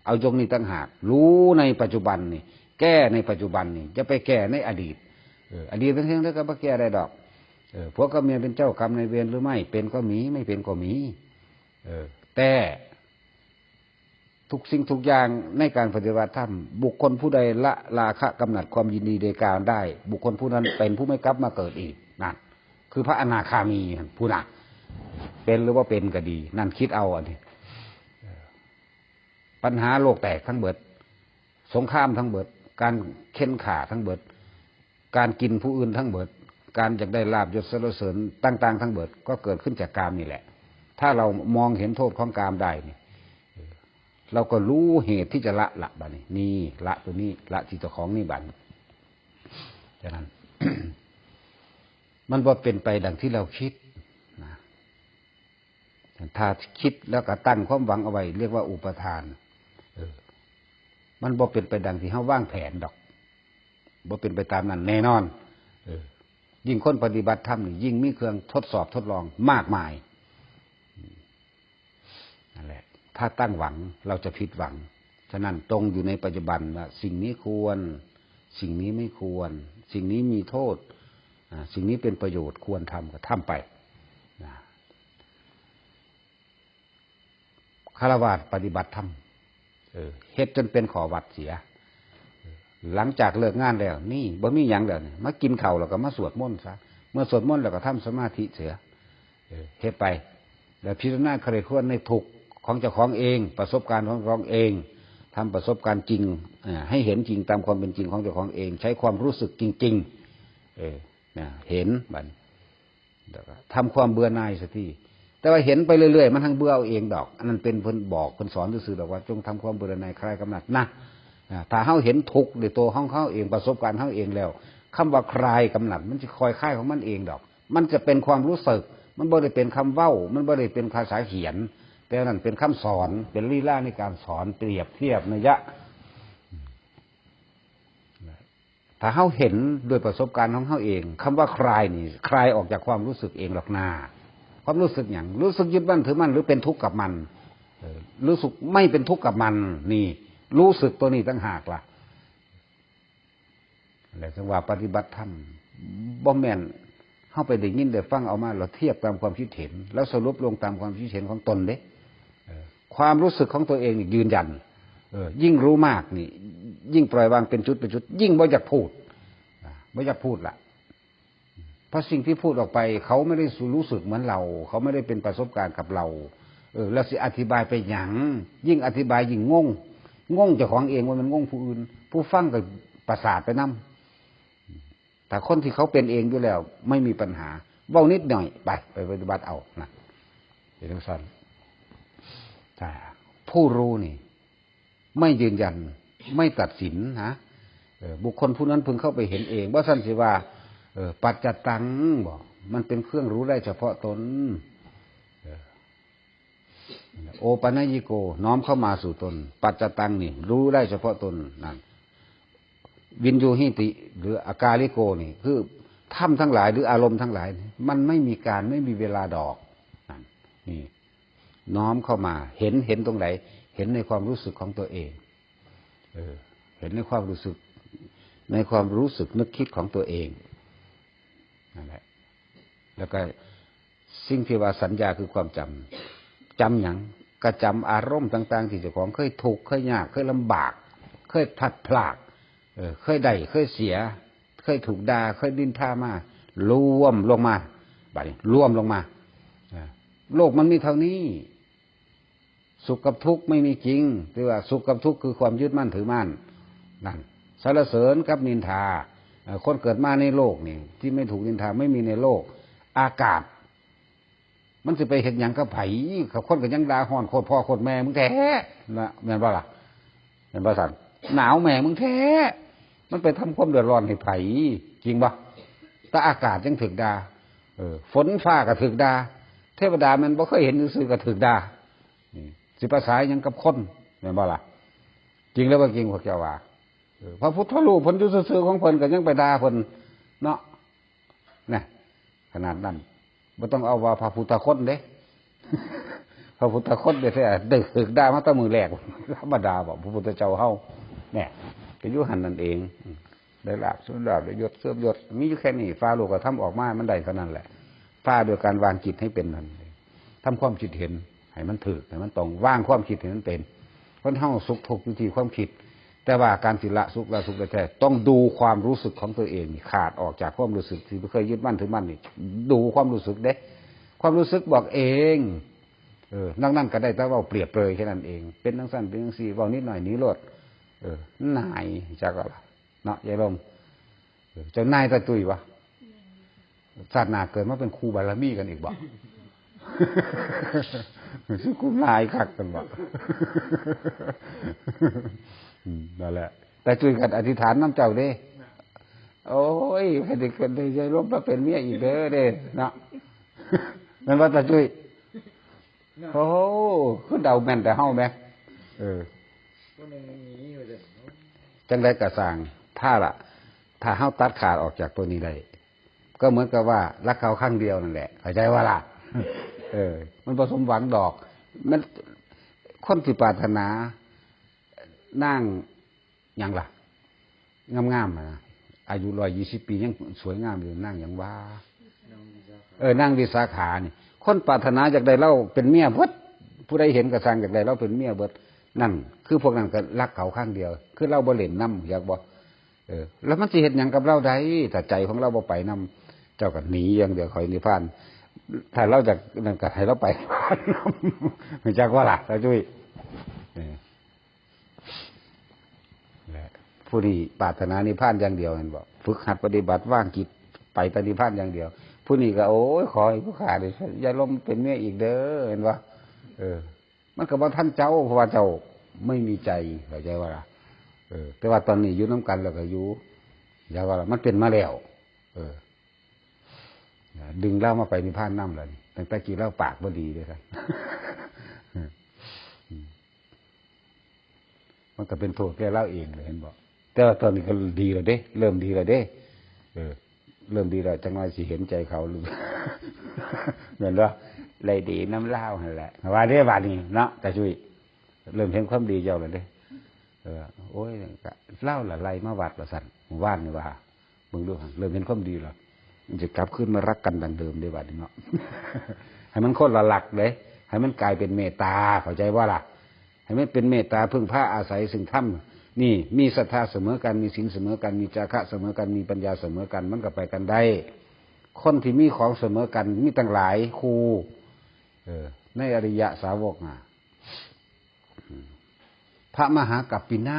เอายกนี้ต่างหาก รู้ในปัจจุบันนี่ แก้ในปัจจุบันนี่ จะไปแก้ในอดีต เออ อดีตเป็นเรื่องเดียวก็บ่แก้ได้ดอก เออ ผัวกับเมียเป็นเจ้ากรรมนายเวรหรือไม่ เป็นก็มี ไม่เป็นก็มี เออ แต่ ทุกสิ่งทุกอย่างในการปฏิบัติธรรม บุคคลผู้ใดละราคะกำหนัดความยินดีโดยการได้ บุคคลผู้นั้นเป็นผู้ไม่กลับมาเกิดอีก นั่น คือพระอนาคามีนั่น ผู้นั้น เป็นหรือว่าเป็นก็ดี นั่นคิดเอาอันนี้ ปัญหาโลกแตกทั้งเบิด สงครามทั้งเบิด การเค้นฆ่าทั้งเบิด การกินผู้อื่นทั้งเบิด การอยากได้ลาภยศสรรเสริญต่างๆทั้งเบิด ก็เกิดขึ้นจากกามนี่แหละ ถ้าเรามองเห็นโทษของกามได้นี่ เราก็รู้เหตุที่จะละ ละบัดนี้ นี่ ละตัวนี้ ละที่เจ้าของนี่บัดนี้ ฉะนั้น มันบ่เป็นไปดังที่เราคิดนะ ถ้าคิดแล้วก็ตั้งความหวังเอาไว้ เรียกว่าอุปาทาน เออ มันบ่เป็นไปดังที่เฮาวางแผนดอก บ่เป็นไปตามนั้นแน่นอน เออ ยิ่งคนปฏิบัติธรรมนี่ยิ่งมีเครื่องทดสอบทดลองมากมาย นั่นแหละ ถ้าตั้งหวังเราจะผิดหวัง ฉะนั้นจงอยู่ในปัจจุบันว่าสิ่งนี้ควร สิ่งนี้ไม่ควร สิ่งนี้มีโทษ อ่า สิ่งนี้เป็นประโยชน์ควรทำก็ทำไป นะ ฆราวาสปฏิบัติธรรม เออ เฮ็ดจนเป็นข้อวัดเสีย หลังจากเลิกงานแล้ว นี่บ่มีหยังแล้วนี่ มากินข้าวแล้วก็มาสวดมนต์ซะ เมื่อสวดมนต์แล้วก็ทำสมาธิเสีย เออ เฮ็ดไป แล้วพิจารณาใคร่ครวญในทุกข์ของเจ้าของเอง ประสบการณ์ของเจ้าของเอง ทำประสบการณ์จริง อ่า ให้เห็นจริงตามความเป็นจริงของเจ้าของเอง ใช้ความรู้สึกจริงๆ เออ นะ เห็นบัด แล้วก็ทำความเบื่อหน่ายสักที แต่ว่าเห็นไปเรื่อยๆ มันทั้งเบื่อเอาเองดอก อันนั้นเป็นเพิ่นบอกเพิ่นสอนซื่อๆ ดอกว่าจงทำความเบื่อหน่ายคลายกำหนัดนะ อ่า ถ้าเฮาเห็นทุกข์ด้วยตัวของเฮาเอง ประสบการณ์เฮาเองแล้ว คำว่าคลายกำหนัด มันจะคอยคลายของมันเองดอก มันจะเป็นความรู้สึก มันบ่ได้เป็นคำเว้า มันบ่ได้เป็นภาษาเขียน แต่นั่นเป็นคำสอน เป็นลีลาในการสอนเปรียบเทียบนัยยะ ถ้าเฮาเห็นด้วยประสบการณ์ของเฮาเอง คำว่าคลายนี่ คลายออกจากความรู้สึกเองหรอกนา ความรู้สึกหยัง รู้สึกยึดมั่นถือมั่น หรือเป็นทุกข์กับมัน เออ รู้สึกไม่เป็นทุกข์กับมัน นี่ รู้สึกตัวนี้ต่างหากล่ะ และถึงว่าปฏิบัติธรรม บ่แม่นเฮาไปได้ยินได้ฟังเอามา แล้วเทียบตามความคิดเห็น แล้วสรุปลงตามความคิดเห็นของตนเด้ เออ ความรู้สึกของตัวเองนี่ยืนยัน เออ ยิ่งรู้มากนี่ ยิ่งปล่อยวางเป็นจุดเป็นจุด ยิ่งบ่อยากพูด อ่ะ บ่อยากพูดละ เพราะสิ่งที่พูดออกไป เขาไม่ได้รู้สึกเหมือนเรา เขาไม่ได้เป็นประสบการณ์กับเรา เออ แล้วสิอธิบายไปหยัง ยิ่งอธิบายยิ่งงง งงเจ้าของเองว่ามันงงผู้อื่น ผู้ฟังก็ประสาทไปนำ ถ้าคนที่เขาเป็นเองอยู่แล้ว ไม่มีปัญหา เว้านิดหน่อย ไป ไปปฏิบัติเอานะ เป็นจังซั่น แต่ผู้รู้นี่ ไม่ยืนยัน ไม่ตัดสินนะ เออ บุคคลผู้นั้นพึงเข้าไปเห็นเอง ว่าซั่นสิว่า เออ ปัจจตัง บอก มันเป็นเครื่องรู้ได้เฉพาะตน เออ โอปัญญิโก น้อมเข้ามาสู่ตน ปัจจตังนี่ รู้ได้เฉพาะตน นั่น วินยูหิติ หรืออากาลิโกนี่ คือธรรมทั้งหลาย หรืออารมณ์ทั้งหลาย มันไม่มีการ ไม่มีเวลาดอก นั่น นี่ น้อมเข้ามา เห็น เห็นตรงไหน เห็นในความรู้สึกของตัวเอง เออ เห็นในความรู้สึก ในความรู้สึกนึกคิดของตัวเอง นั่นแหละ แล้วก็สิ่งที่ว่าสัญญาคือความจำ จำหยัง ก็จำอารมณ์ต่างๆ ที่เจ้าของเคยทุกข์ เคยยาก เคยลำบาก เคยพลัดพราก เออ เคยได้ เคยเสีย เคยถูกด่า เคยนินทามา รวมลงมา บัดนี้ รวมลงมา อ่า โลกมันมีเท่านี้ สุขกับทุกข์ไม่มีจริง หรือว่าสุขกับทุกข์คือความยึดมั่นถือมั่น นั่น สรรเสริญกับนินทา เอ่อ คนเกิดมาในโลกนี่ ที่ไม่ถูกนินทาไม่มีในโลก อากาศ มันสิไปเฮ็ดหยังกับไผ กับคนก็ยังด่าฮ้อนโคตรพ่อโคตรแม่มึงแท้ นะ แม่นบ่ล่ะ แม่นบ่ซั่น หนาวแม่มึงแท้ มันไปทำความเดือดร้อนให้ไผ จริงบ่ แต่อากาศยังถูกด่า เออ ฝนฟ้าก็ถูกด่า เทวดามันบ่เคยเห็นซื่อๆก็ถูกด่า นี่ สิภาษาหยังกับคน แม่นบ่ล่ะ จริงแล้วบ่จริงพวกเจ้าว่า เออ พระพุทธรูปเพิ่นอยู่ซื่อๆของเพิ่นก็ยังไปด่าเพิ่นเนาะ นะ ขนาดนั้น บ่ต้องเอาว่าพระพุทธคนเด้ พระพุทธคนเด้แท้ๆ ได้ถืกด่ามาแต่มื้อแรก ธรรมดาบ่ พระพุทธเจ้าเฮา เนี่ย ก็อยู่หั่นนั่นเอง ได้ลาภ เสื่อมลาภ ได้ยศ เสื่อมยศ มีอยู่แค่นี้ ฟ้าโลกธรรมออกมา มันได้เท่านั้นแหละ ฟ้าโดยการวางจิตให้เป็นนั่นเอง ทำความคิดเห็นให้มันถูก ให้มันตรง วางความคิดให้มันเป็น คนเฮาสุขทุกข์อยู่ที่ความคิด แต่ว่าการสิละสุขละทุกข์ได้แท้ ต้องดูความรู้สึกของตัวเองนี่ ขาดออกจากความรู้สึกที่เคยยึดมั่นถือมั่นนี่ ดูความรู้สึกเด้ ความรู้สึกบอกเอง เออ นอกนั้นก็ได้แต่เว้าเปรียบเปรยแค่นั้นเอง เป็นจั่งซั้น เป็นจั่งซี้ เว้านิดหน่อยหนีโลด เออ หน่ายจักว่าล่ะ เนาะ ยายลม เออ เจ้านายตาตุ้ยวะ ชาติหน้าเกิดมาเป็นครูบารมีกันอีกบ่ คือกูหลายคักกันบ่ อืม นั่นแหละ แต่ช่วยกันอธิษฐานนำเจ้าเด้ โอ้ย ให้ได้เกิดได้ยายลมมาเป็นเมียอีกเด้อเด้ เนาะ แม่นบ่ตาจุ้ย โอ้ คือเดาแม่นแต่เฮาแหม เออ ผู้หนึ่งมีอยู่เด้อ จั่งใดก็ซ่าง ถ้าละ ถ้าเฮาตัดขาดออกจากตัวนี้ได้ ก็เหมือนกับว่ารักเขาครั้งเดียวนั่นแหละ เข้าใจว่าล่ะ เออ มันบ่สมหวังดอก มัน คนที่ปรารถนา นางหยังล่ะ งามๆ อะนะ อายุร้อยยี่สิบปียังสวยงามอยู่ นางหยังวะ เออ นางวิสาขานี่ คนปรารถนาอยากได้เลาเป็นเมียเบิด ผู้ใดเห็นก็ซ่างอยากได้เลาเป็นเมียเบิด นั่น คือพวกนั้นก็รักเขาครั้งเดียว คือเลาบ่เล่นนำ อยากบ่ เออ แล้วมันสิเฮ็ดหยังกับเลาได้ ถ้าใจของเลาบ่ไปนำ เจ้าก็หนีอย่างเดียว คอยนิพพาน ถ้าเลาอยากนั่นก็ให้เลาไปนิพพานนำ จักว่าล่ะ ตาจุ้ย เออ และผู้นี้ปรารถนานิพพานอย่างเดียว เห็นบ่ ฝึกหัดปฏิบัติวางจิตไปแต่นิพพานอย่างเดียว ผู้นี้ก็ โอ้ย ขอให้ผู้ข้าได้อย่าลมเป็นเมียอีกเด้อ เห็นบ่ เออ มันก็บ่ทันเจ้า เพราะว่าเจ้าไม่มีใจ เข้าใจว่าล่ะ เออ แต่ว่าตอนนี้อยู่นำกันแล้วก็อยู่ อย่าว่าล่ะ มันเป็นมาแล้ว เออ ดึงเลามาไปนิพพานนำแล้วนี่ ตั้งแต่กี้เลาปากบ่ดีเด้อครับ มันก็เป็นโทษแก่เลาเองเลย เห็นบ่ แต่ว่าตอนนี้ก็ดีแล้วเด้ เริ่มดีแล้วเด้ เออ เริ่มดีแล้ว จักหน่อยสิเห็นใจเขา แม่นบ่ ไล่ดีนำเลาหั่นแหละ ว่าเด้ บาดนี้เนาะ ตาจุ้ย เริ่มเห็นความดีเจ้าแล้วเด้ เออ โอ้ย ก็เลาละไล่มาวัดว่าซั่น ว่านนี่ว่า เบิ่งดูหั่น เริ่มเห็นความดีแล้ว มันจะกลับคืนมารักกันดังเดิมเด้ บาดนี้เนาะ ให้มันคนละหลักเด้ ให้มันกลายเป็นเมตตา เข้าใจบ่ล่ะ ให้มันเป็นเมตตาพึ่งพาอาศัยซึ่งธรรม นี่ มีศรัทธาเสมอกัน มีศีลเสมอกัน มีจาคะเสมอกัน มีปัญญาเสมอกัน มันก็ไปกันได้ คนที่มีของเสมอกัน มีตั้งหลายคู่ เออ ในอริยสาวกน่ะ พระมหากัปปินะ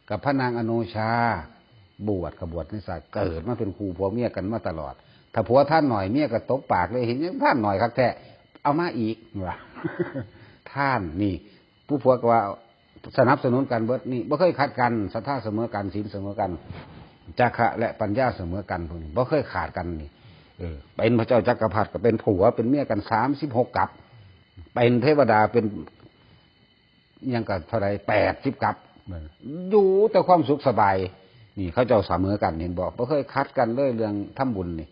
กับพระนางอโนชา บวชก็บวชในศาสนา เกิดมาเป็นคู่ผัวเมียกันมาตลอด ถ้าผัวท่านหน่อย เมียก็ตบปากเลย เห็นยังท่านหน่อยคักแท้ เอามาอีก ว่า ท่านนี่ ผู้ผัวก็ว่าสนับสนุนกันเบิดนี่ บ่เคยขัดกัน ศรัทธาเสมอกัน ศีลเสมอกัน จาคะและปัญญาเสมอกัน พวกนี้บ่เคยขาดกันนี่ เออ เป็นพระเจ้าจักรพรรดิก็เป็นผัวเป็นเมียกัน สามสิบหก กัป เป็นเทวดาเป็น ยังก็เท่าไหร่ แปดสิบ กัป อยู่แต่ความสุขสบาย นี่เขาเจ้าเสมอกัน เห็นบ่ บ่เคยขัดกันเลยเรื่องทำบุญนี่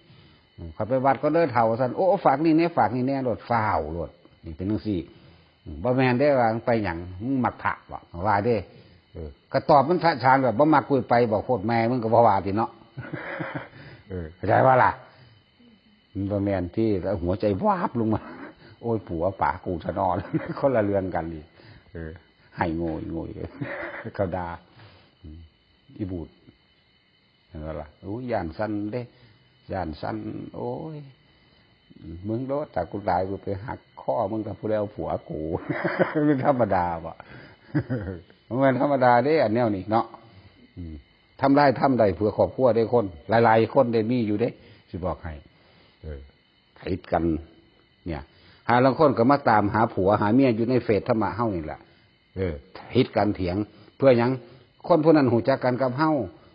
อืม ข้อยไปวัดก็เลยเฒ่าซั่น โอ้ ฝากนี่แหน่ ฝากนี่แหน่ โลด ฟ้าวโลด นี่เป็นจั่งซี้ อืม บ่แม่นเด้ ว่ามึงไปหยัง มึงมักพระบ่ ว่าเด้ เออ ก็ตอบมันสะฉานแบบ บ่มักกูไปบ่ โคตรแม่มึงก็บ่ว่าติเนาะ เออ เข้าใจบ่ล่ะ มันบ่แม่นที่ แล้วหัวใจวาบลงมา โอ้ย ผัวป๋ากูซะนอน คนละเรื่องกันอีก เออ ให้โงยโงย เขาด่า อืม อีบูด เห็นบ่ล่ะ โอ้ย ย่านสั่นเด้ ย่านสั่น โอ้ย มึงโลด ถ้ากูตาย กูไปหักคอมึงกับผู้ใดเอาผัวกู เป็นธรรมดาบ่ มันธรรมดาเด้ อันแนวนี้เนาะ อืม ทำร้ายทำได้เพื่อครอบครัวเด้คน หลายๆ คนได้มีอยู่เด้ สิบอกให้ เออ ผิดกัน เนี่ย หาลางคนก็มาตามหาผัวหาเมียอยู่ในเฟซธรรมะเฮานี่แหละ เออ ผิดกันเถียง เพื่อหยัง คนผู้นั้นฮู้จักกันกับเฮา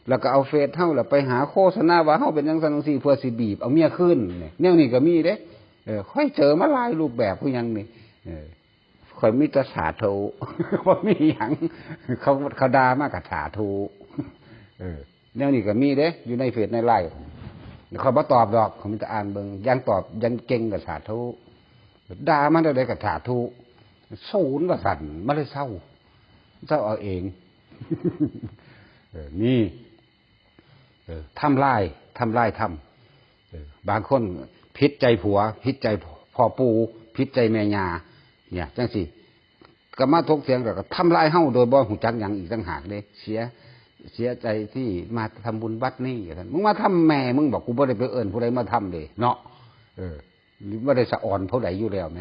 แล้วก็เอาเฟซเฮาแล้วไปหาโฆษณาว่าเฮาเป็นจั่งซั้นจั่งซี้ เพื่อสิบีบเอาเมียคืน เนี่ย แนวนี้ก็มีเด้ เออ ข้อยเจอมาหลายรูปแบบคือหยังนี่ เออ ข้อยมีแต่สาธุ บ่มีหยัง เขา เขาด่ามาก็สาธุ เออ แนวนี้ก็มีเด้ อยู่ในเฟซในไลน์ ข้อยบ่ตอบดอก ข้อยมีแต่อ่านเบิ่ง ยังตอบ ยังเก่งก็สาธุ ด่ามันเท่าใดก็สาธุ ศูนย์ว่าซั่น มันเลยเซา เซาเอาเอง เออ นี่ เออ ทำลาย ทำลายธรรม เออ บางคนผิดใจผัว ผิดใจพ่อปู่ ผิดใจแม่ย่า เนี่ย จังซี่ ก็มาถกเถียงกัน ก็ทำลายเฮาโดยบ่ฮู้จักหยังอีกต่างหากเด้ เสีย เสียใจที่มาทำบุญวัดนี่ ว่าซั่น มึงมาทำแม่มึง บอก กูบ่ได้ไปเอิ้นผู้ใดมาทำเด้ เนาะ เออ บ่ได้สะออนผู้ใดอยู่แล้วแหม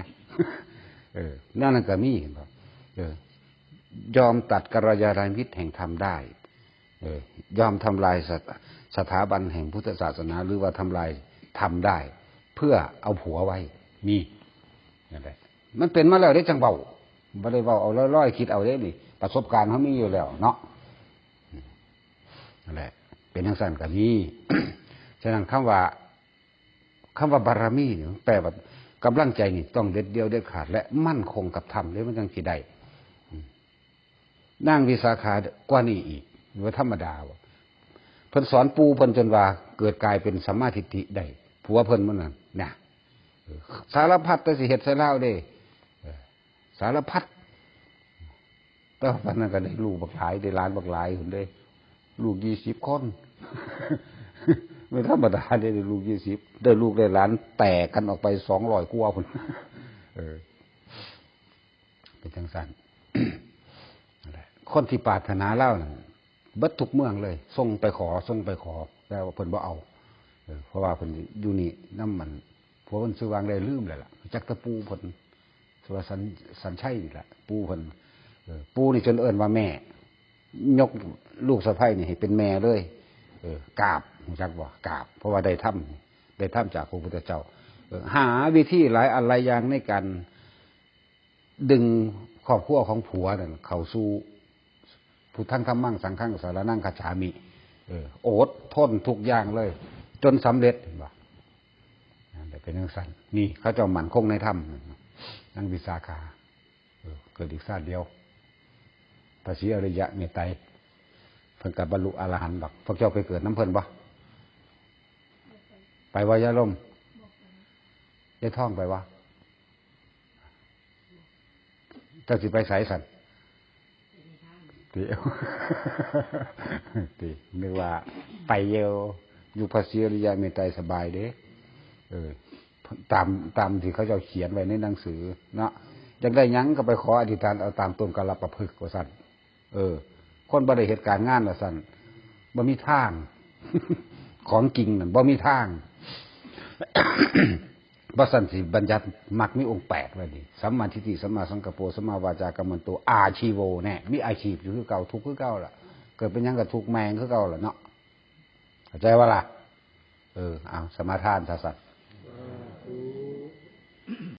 เออ แนวนั้นก็มี เห็นบ่ เออ ยอมตัดกัลยาณมิตรแห่งธรรมได้ เออ ยอมทำลายสถ- สถาบันแห่งพุทธศาสนา หรือว่าทำลายธรรมได้ เพื่อเอาผัวไว้ มี นั่นแหละ มันเป็นมาแล้วเด้ จั่งเว้า บ่ได้เว้าเอาลอยๆ คิดเอาเด้นี่ ประสบการณ์เฮามีอยู่แล้วเนาะ นั่นแหละ เป็นจั่งซั่นก็มี ฉะนั้นคำว่า คำว่าบารมีนี่มันแปลว่ากำลังใจนี่ต้องเด็ดเดี่ยวเด็ดขาด และมั่นคงกับธรรม แล้วมันจั่งสิได้ อืม นางวิสาขากว่านี้อีก บ่ธรรมดาบ่ เพิ่นสอนปู่เพิ่นจนว่าเกิดกลายเป็นสัมมาทิฏฐิได้ ผัวเพิ่นมื้อนั้น นะ เออ สารพัดแต่สิเฮ็ดใส่ลาวเด้ เออ สารพัด แต่ว่าปานนั้นก็ได้ลูกบักหลาย ได้หลานบักหลายพุ้นเด้ ลูกยี่สิบคน ไม่ธรรมดาเด้ ได้ลูกยี่สิบ ได้ลูกได้หลานแตกกันออกไปสองร้อยกว่าพุ้น เออ เป็นจั่งซั่น นั่นแหละ คนที่ปรารถนาลาวนั่น เบิดทุกเมืองเลย ส่งไปขอ ส่งไปขอ แต่ว่าเพิ่นบ่เอา เออ เพราะว่าเพิ่นอยู่นี่นำมัน ผัวเพิ่นชื่อว่าจั่งใดลืมแล้วล่ะ จักแต่ปู่เพิ่น สุรสัน- สันชัยนี่แหละ ปู่เพิ่น เออ ปู่นี่จนเอิ้นว่าแม่ ยกลูกสะใภ้นี่ให้เป็นแม่เลย เออ กราบ รู้จักบ่ กราบ เพราะว่าได้ธรรม ได้ธรรมจากพระพุทธเจ้า เออ หาวิธีหลายอันหลายอย่างในการดึงครอบครัวของผัวนั่นเข้าสู่ พุทธังธัมมังสังฆังสรณังคัจฉามิ เออ อดทนทุกอย่างเลย จนสำเร็จ เห็นบ่ นั่นแหละ เป็นจั่งซั่น นี่เขาเจ้ามั่นคงในธรรม นางวิสาขา เออ เกิดอีกชาติเดียว พระศรีอริยะเมตไตร เพิ่นก็บรรลุอรหันต์ดอก พวกเจ้าไปเกิดนำเพิ่นบ่ ไปบ่ ยายลม ยายทองไปบ่ เจ้าสิไปไสซั่น ติ ติ นึกว่าไปเยี่ยว อยู่พระศรีอริยะเมตไตรสบายเด้ เออ ตาม ตามที่เขาเจ้าเขียนไว้ในหนังสือเนาะ อยากได้หยังก็ไปขออธิษฐานเอาตามต้นกาลปะพฤกษ์ว่าซั่น เออ คนบ่ได้เฮ็ดการงานว่าซั่น บ่มีทาง ของจริงนั่นบ่มีทาง บ่ซั่นสิบัญญัติมรรคมีองค์แปดไว้นี่ สัมมาทิฏฐิ สัมมาสังกัปโป สัมมาวาจากัมมันโต อาชีโว แน่ มีอาชีพอยู่คือเก่า ทุกข์คือเก่าล่ะ เกิดเป็นหยังก็ทุกข์แม่งคือเก่าล่ะเนาะ เข้าใจบ่ล่ะ เออ เอา สมาทานซะซั่น